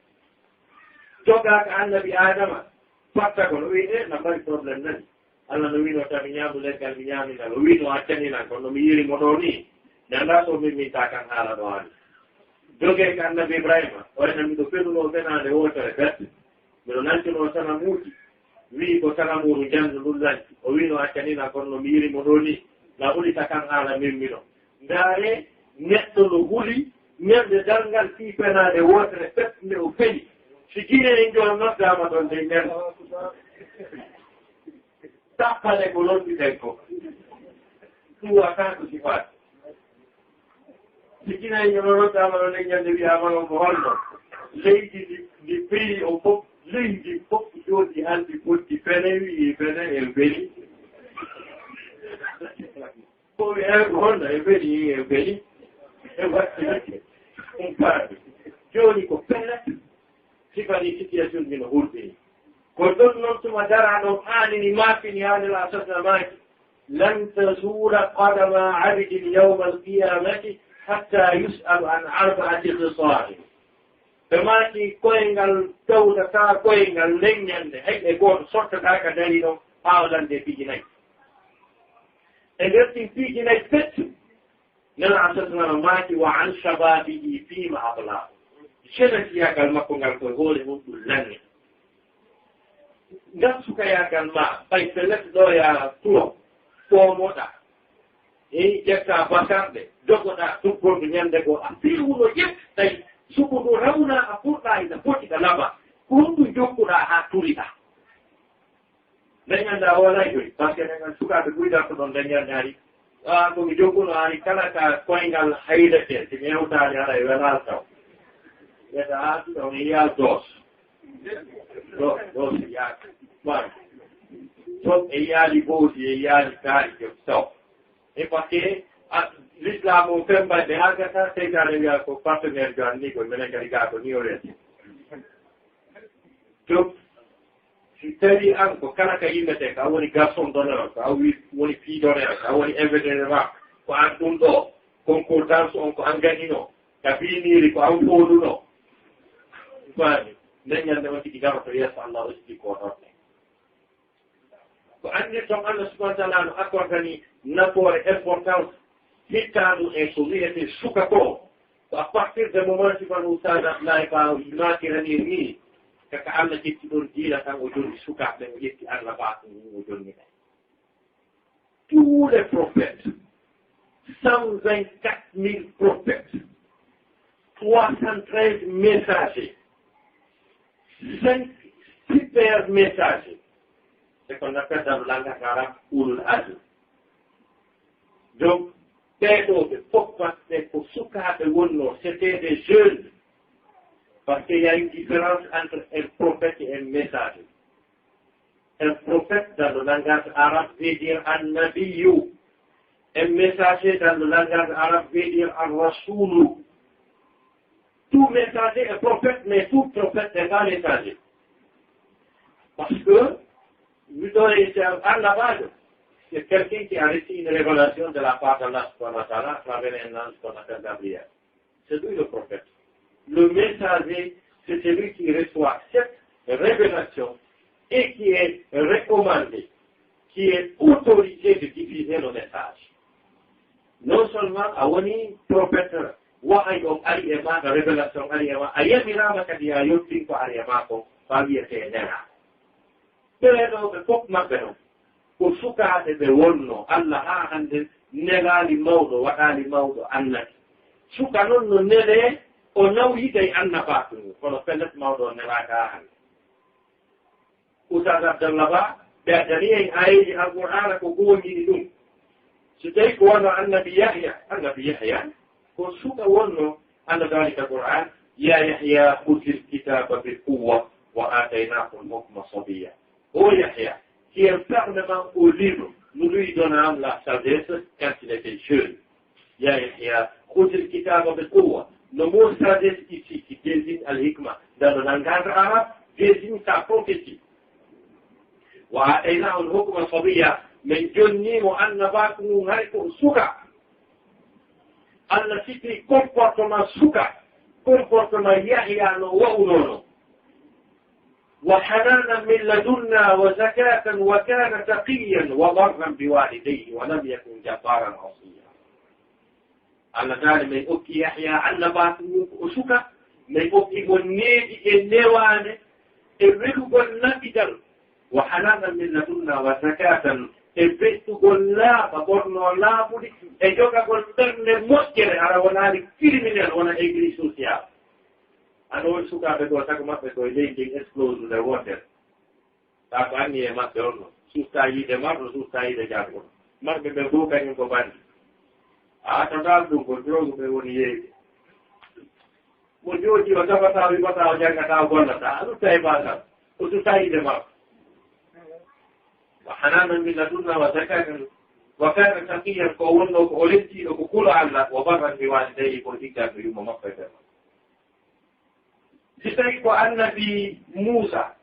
Jogaa ka annabi Aadama, fattagol, o wi'i, "Eh, na mari problème nani." Allah no wi'no, "Tan mi ñaamdu leggal, mi ñaami ngal." O wi'no, "Accani lan, kono mi yi'iri mo ɗoo nii." Mi anndaa so min, min taa kan haala ɗoo ani. Jogee ka annabi Ibrahima, o ena miɗo fenuno fenaande wootere bet. Miɗo lancuno sanamuuji. Wi'i ko sanamuuru njandu ndun lanci. O wi'no, "Accani lan, kono mi yi'iri mo ɗoo nii." Na huli ta kan haala min miɗo. Ndaaree, neɗɗo no huli, ñande darngal fii fenaande wootere bet nde o feni. Si Gine en joon noddaama ɗon de ñande. Tappale ko lombiɗen ko. Ɗum waɗata ko sifaade. Tijjinay ñono ɗo tama ɗo nden ñande wi'ama non ko holno. Leydi ndi, ndi peyi o fof, leydi fof jooɗi haldi fotti pene, wi'i pene e beli. Ko wi'a ko honno e beli, e beli. E waɗi ɗum paami. Jooni ko pene. Sifani situation ndi no hulɓini. Ko ɗon noon tuma dara ɗon aanini maafini haade la sosna maaki. Lan tazula qadama abdin yawma alqiyamati hatta yus'alu an arba'ati khisal. Ɓe maaki koyngal tawtata koyngal nden ñande hay e gooto sottata ka dari ɗon haa o lande piiji nayi. E nder ɗin piiji nayi pet, Nana a sosnama maaki wa an shababihi fima abla. Jeunesse yagal makko ngal koye hoore mum ɗum lanni. Ngal sukayagal ma, ɓay pellet ɗo ya turo, toomoɗa. E ƴetta basarɗe, dogoɗa tuggorɗo ñande goo, a fiiwuno ƴet, tawi suɓudu rawna a furɗa ina foti ka laba. Ko honɗum jokkuɗa haa turiɗa? Nden ñande a wonay joyi, parce que nden ñande sukaaɓe ɓuri darto ɗon nden ñande hari. Ah, ko mi jokkuno hari kala ka koyngal haydete, si mi hewtaali hara e welal taw. Wiyata, ah, ɗum ɗon e yiyal dos. Do, dos yaaka. Ɓay. Ɗon e yiyaali bowdi, e yiyaali kaari jom taw. E parce que, ah, l'islam o femba ɓe hagata, seytaane wiya ko partenaire jo anni ko minen kadi gaa ko ni o wiyete. Joom, si tawii aan ko kala ka yimmetee, ko a woni garçon d'honneur, ko a wi-, woni fille d'honneur, ko a woni invité de marque, ko aan ɗum ɗo, concours danse on ko aan gañinoo, ka biiniiri ko aan fooɗunoo. Faami, nden ñande on tigi daroto yeeso Allah o sigi ko ɗon. Ko anndirton Allah subhanahu wa ta'ala no accordani nafoore importance hittaandu e ko wiyetee suka ko. Ko à partir de moment si man Oustaz Abdoulaye Ba o imatirani ni, kaka Allah ƴetti ɗon diina kan o jonni sukaaɓe ɓen, o ƴetti annabaaku ngun o jonni ɓe. Tous les prophètes, cent vingt-quatre mille prophètes, trois cent treize messagers, cinq super messagers. C'est qu'on appelle dans le langage arabe ulul azm. Donc, ɓee ɗoo ɓe fof maɓɓe ko sukaaɓe wonnoo, c'était des jeunes. Parce qu'il y a une différence entre un prophète et un messager. Un prophète dans le langage arabe veut dire an-nabiyyu. Un messager dans le langage arabe veut dire ar-rasulu. Tout messager est prophète, mais tout prophète n'est pas messager. Parce que, miɗo e annabaajo, c'est quelqu'un qui a reçu une révélation de la part d'Allah subhanahu wa ta'ala à travers un ange qu'on appelle Gabriel. C'est lui le prophète. Le messager, c'est celui qui reçoit cette révélation et qui est recommandé, qui est autorisé de diffuser le message. Non seulement a woni prophète, wahayi on ari e ma, révélation ari e ma, a yamiraama kadi a yottin ko ari e ma ko, faa wiyetee nelaa. Ɓee ɗoo ɓe fof maɓɓe noon, ko sukaaɓe ɓe wonnoo. Allah haa hannde nelaali mawɗo, waɗaali mawɗo annabi. Suka noon no nelee, o nawyida e annabaaku ngu, kono pellet mawɗo o nelaaka haa hannde. Oustaz Abdallah Ba, ɓe addani en aayeeji Alqur'aana ko goonɗini ɗum. So tawii ko wano annabi Yahya, annabi Yahya ko suka wonno, Allah daali ka Qur'an, "Ya Yahya, khudhil kitaba bi quwwa wa ataynaka al-hukma sabiyya." Oh Yahya, qui est fermement au livre, nous lui donnâmes la sagesse quand il était jeune. Ya Yahya, khudhil kitaba bi quwwa. Le mot sagesse ici qui désigne al-hikma dans le langage arabe désigne sa prophétie. Wa ataynaka al-hukma sabiyya, min jonni mo annabaaku ngun hari ko suka. Allah sifi comportement suka, comportement Yahya no wa'unoo non. "Wa hananan min ladunna wa zakatan wa kana taqiyyan wa barran bi walidayhi wa lam yakun jabbaran asiya." Allah daali, min okki Yahya annabaaku ngun ko o suka, min okki mo needi e newaande e welugol naɓidal. "Wa hananan min ladunna wa zakatan", e bettugol laaɓa, ɓornoo laaɓuɗi, e jogagol ɓernde moƴƴere, hara wonaali criminel, wona aigri social. Ano woni sukaaɓe goo, sago maɓɓe ko e leydi ndin explose nde wootere. Taa ko anni e maɓɓe on no, suusta yiide marɗo, suusta yiide jannguɗo. Marɓe ɓe goo kañum ko bandi. A to dal ɗum ko drogue ɓe woni yeeyde. Mo jooɗi o tabataa, wiɓataa, o janngataa, o gollataa, a ɗum tawi baagal. O sutaa yiɗde makko. Wa hananan min ladunna wa zakatan wa kana taqiyan, ko wonno ko o lettiiɗo ko kulo Allah, wa barran bi walidayhi, ko ɗigganɗo yumma makko e ɓerɗo. Si tawi ko annabi Muusa,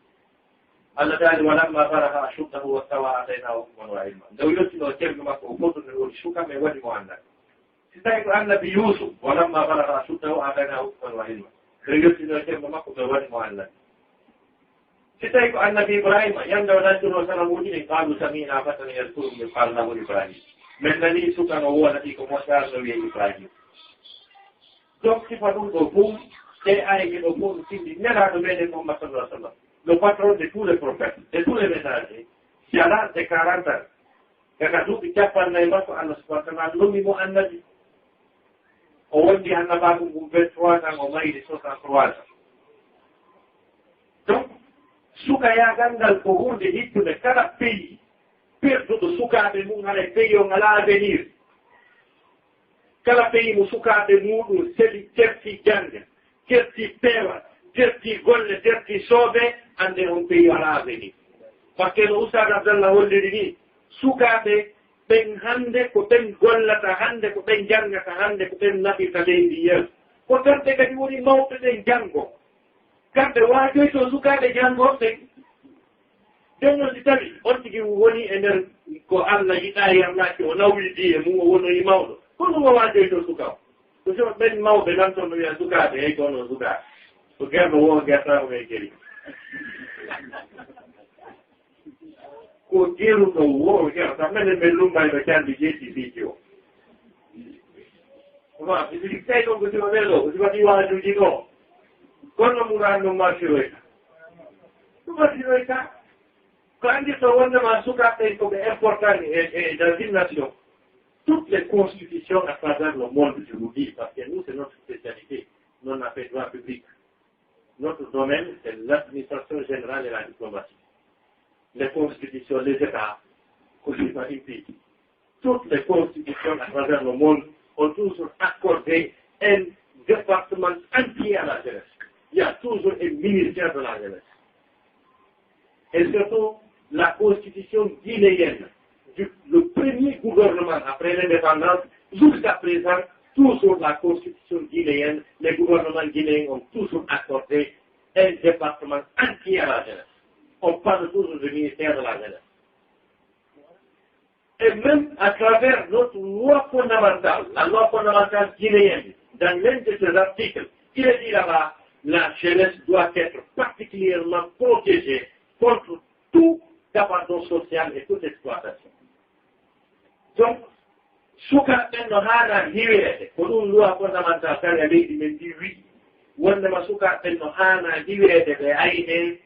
Allah taali, "Walamma balaga ashuddahu wastawa ataynahu hukman wa ilma." Nde o yottinoo cernde makko, o fotu nde woni suka, men waɗi mo annabi. Si tawi ko annabi Yuusuf, "Walamma balaga ashuddahu ataynahu hukman wa ilma." Nde o yottinoo cernde makko, men waɗi mo annabi. Si tawi ko annabi Ibrahima, yande o nantino salam woni en, "Qaalu sami'na fatan yadhkuruhum yuqaalu lahu Ibrahim." Men nani suka no wona ɗi ko moƴƴaano no wiye Ibrahim. Donc, sifa ɗum ɗo fof, ɗe ayɓe ɗo fof no tindi. Nelaaɗo meɗen Muhammad sallallahu alaihi wasallam, le patron de tous les prophètes, de tous les messagers, si alaa de quarante ans, kaka duuɓi capanɗe nayi makko, Allah subhanahu wa ta'ala nommi mo annabi. O wondi annabaaku ngun vingt-trois ans, o mayri soixante-trois ans. Donc, sukayaagal ngal ko huunde hittunde. Kala pays perduɗo sukaaɓe mum, haray pays on alaa avenir. Kala pays mo sukaaɓe muuɗum seli, certi jannga, certi peewal, certi golle, certi soobe, annde on pays alaa avenir. Parce que no Oustaz Abdallah holliri ni, sukaaɓe ɓen hannde ko ɓen gollata hannde, ko ɓen janngata hannde, ko ɓen nafirta leydi yeeso. Ko kamɓe kadi woni mawɓe ɓen janngo. Kamɓe waajoyto sukaaɓe janngooɓe ɓen. Jooni noon, si tawi on tigi woni e nder ko Allah yiɗaa yarnaaki, o nawlidii e mum, o wonoyi mawɗo, ko ɗum o waajoyto suka o. Ko so ɓen mawɓe nan toon no wiya sukaaɓe, hey, ko onon sukaaɓe. Ko gerɗo woo gertaa ko men geri. Ko geruɗo woo gertaa. Menen men lumbayno candi jeeɗiɗi piiji o. Ko ma, mi tawi ɗon ko sifa ɓee ɗoo, ko sifa ɗi waajuuji ɗoo. Kono Muraan no marsiroyta. No marsiroyta. Ko andirta wondema sukaaɓe ɓen ko ɓe important e, e, dans une nation. Toutes les constitutions à travers le monde, je vous dis, parce que nous, c'est notre spécialité. Nous, on a fait droit public. Notre domaine, c'est l'administration générale et la diplomatie. Les constitutions, les États, ko sifa ɗin piiji. Toutes les constitutions à travers le monde ont toujours accordé un département entier à la jeunesse. Il y a toujours un ministère de la jeunesse. Et surtout, la constitution guinéenne, du, le premier gouvernement après l'indépendance, jusqu'à présent, toujours la constitution guinéenne, les gouvernements guinéens ont toujours accordé un département entier à la jeunesse. On parle toujours du ministère de la jeunesse. Et même à travers notre loi fondamentale, la loi fondamentale guinéenne, dans l'un de ses articles, il est dit là-bas, la jeunesse doit être particulièrement protégée contre tout abandon social et toute exploitation. Donc, sukaaɓe ɓen no haana hiweede, ko ɗum loi fondamentale kala leydi men ndi wi'i, wondema sukaaɓe ɓen no haana hiweede, ɓe aynee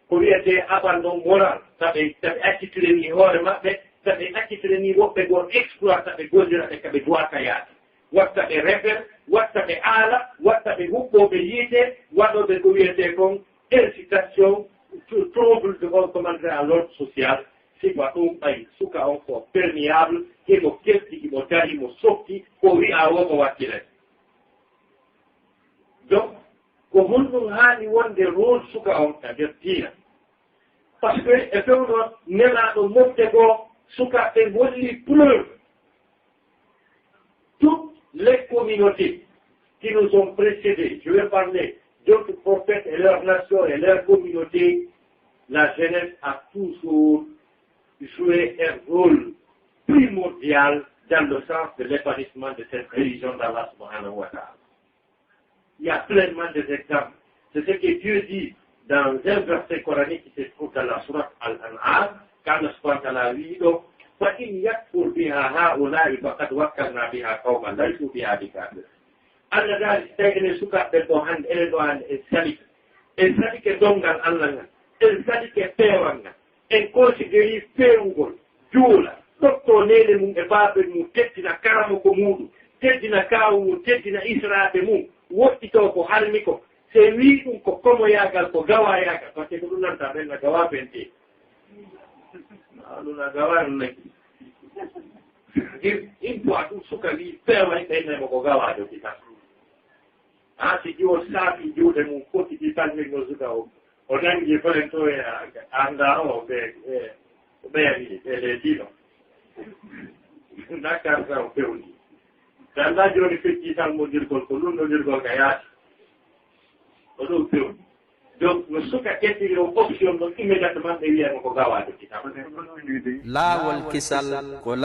ko wiyetee abandon moral, taɓe, taɓe accitire ni hoore maɓɓe, taɓe accitire ni woɓɓe goo exploit, taɓe gollira ɓe ka ɓe duwata yaade. Watta ɓe rebel, watta ɓe aala, watta ɓe huɓɓooɓe yiite, waɗooɓe ko wiyetee kon incitation, tr-, trouble de, comment dire, à l'ordre social. Sifa ɗum ɓay suka on ko perméable, himo kelɗi, himo dari, himo softi, ko wi'a wo ko wattire. Donc, ko honɗum haani wonde rôle suka on ka nder diina? Parce que e fewndo nelaaɗo mofte goo, sukaaɓe holli preuve. Toutes les communautés qui nous ont précédés, je vais parler d'autres prophètes et leur nation et leur communauté, la jeunesse a toujours joué un rôle primordial dans le sens de l'épanouissement de cette religion d'Allah subhanahu wa ta'ala. Il y a pleinement des exemples. C'est ce que Dieu dit dans un verset coranique qui se trouve dans la sourate Al-An'am, quand Allah subhanahu wa ta'ala dit donc, فإن يكفر بها هؤلاء فقد وكلنا بها قوما ليسوا بها بكافرين. Allah daali, tawi enen sukaaɓe ɓen ɗo hannde, enen ɗo hannde en salike. En salike donngal Allah ngal. En salike peewal ngal. En considéri feewugol, juula, ɗoftoo neene mum e baabel mum, teddina karamoko muuɗum, teddina kaawu mum, teddina israaɓe mum, woɗɗitoo ko harmi ko. Se wii ɗum ko komoyaagal, ko gawaayaagal, parce que ko ɗum nanta ɓen na gawaa pente. Aa, ɗum na gawaa ɗum naki. Une fois ɗum suka wi peeway ɓeynay mo ko gawaajo kita. Haa si jiwo saafi juuɗe mum foti ɗi salminno suka o. O nanngi falen to e annda o ɓe ɓe ɓeyani ɓe le dino. Nakkar sa o pewndi. Dalla jooni fecci salmondirgol ko lunnondirgol ka yaati. O ɗo pewndi. Donc no suka ƴettiri o option ɗo immédiatement ɓe wiyano ko gawaajo kita. Laawol kisal ko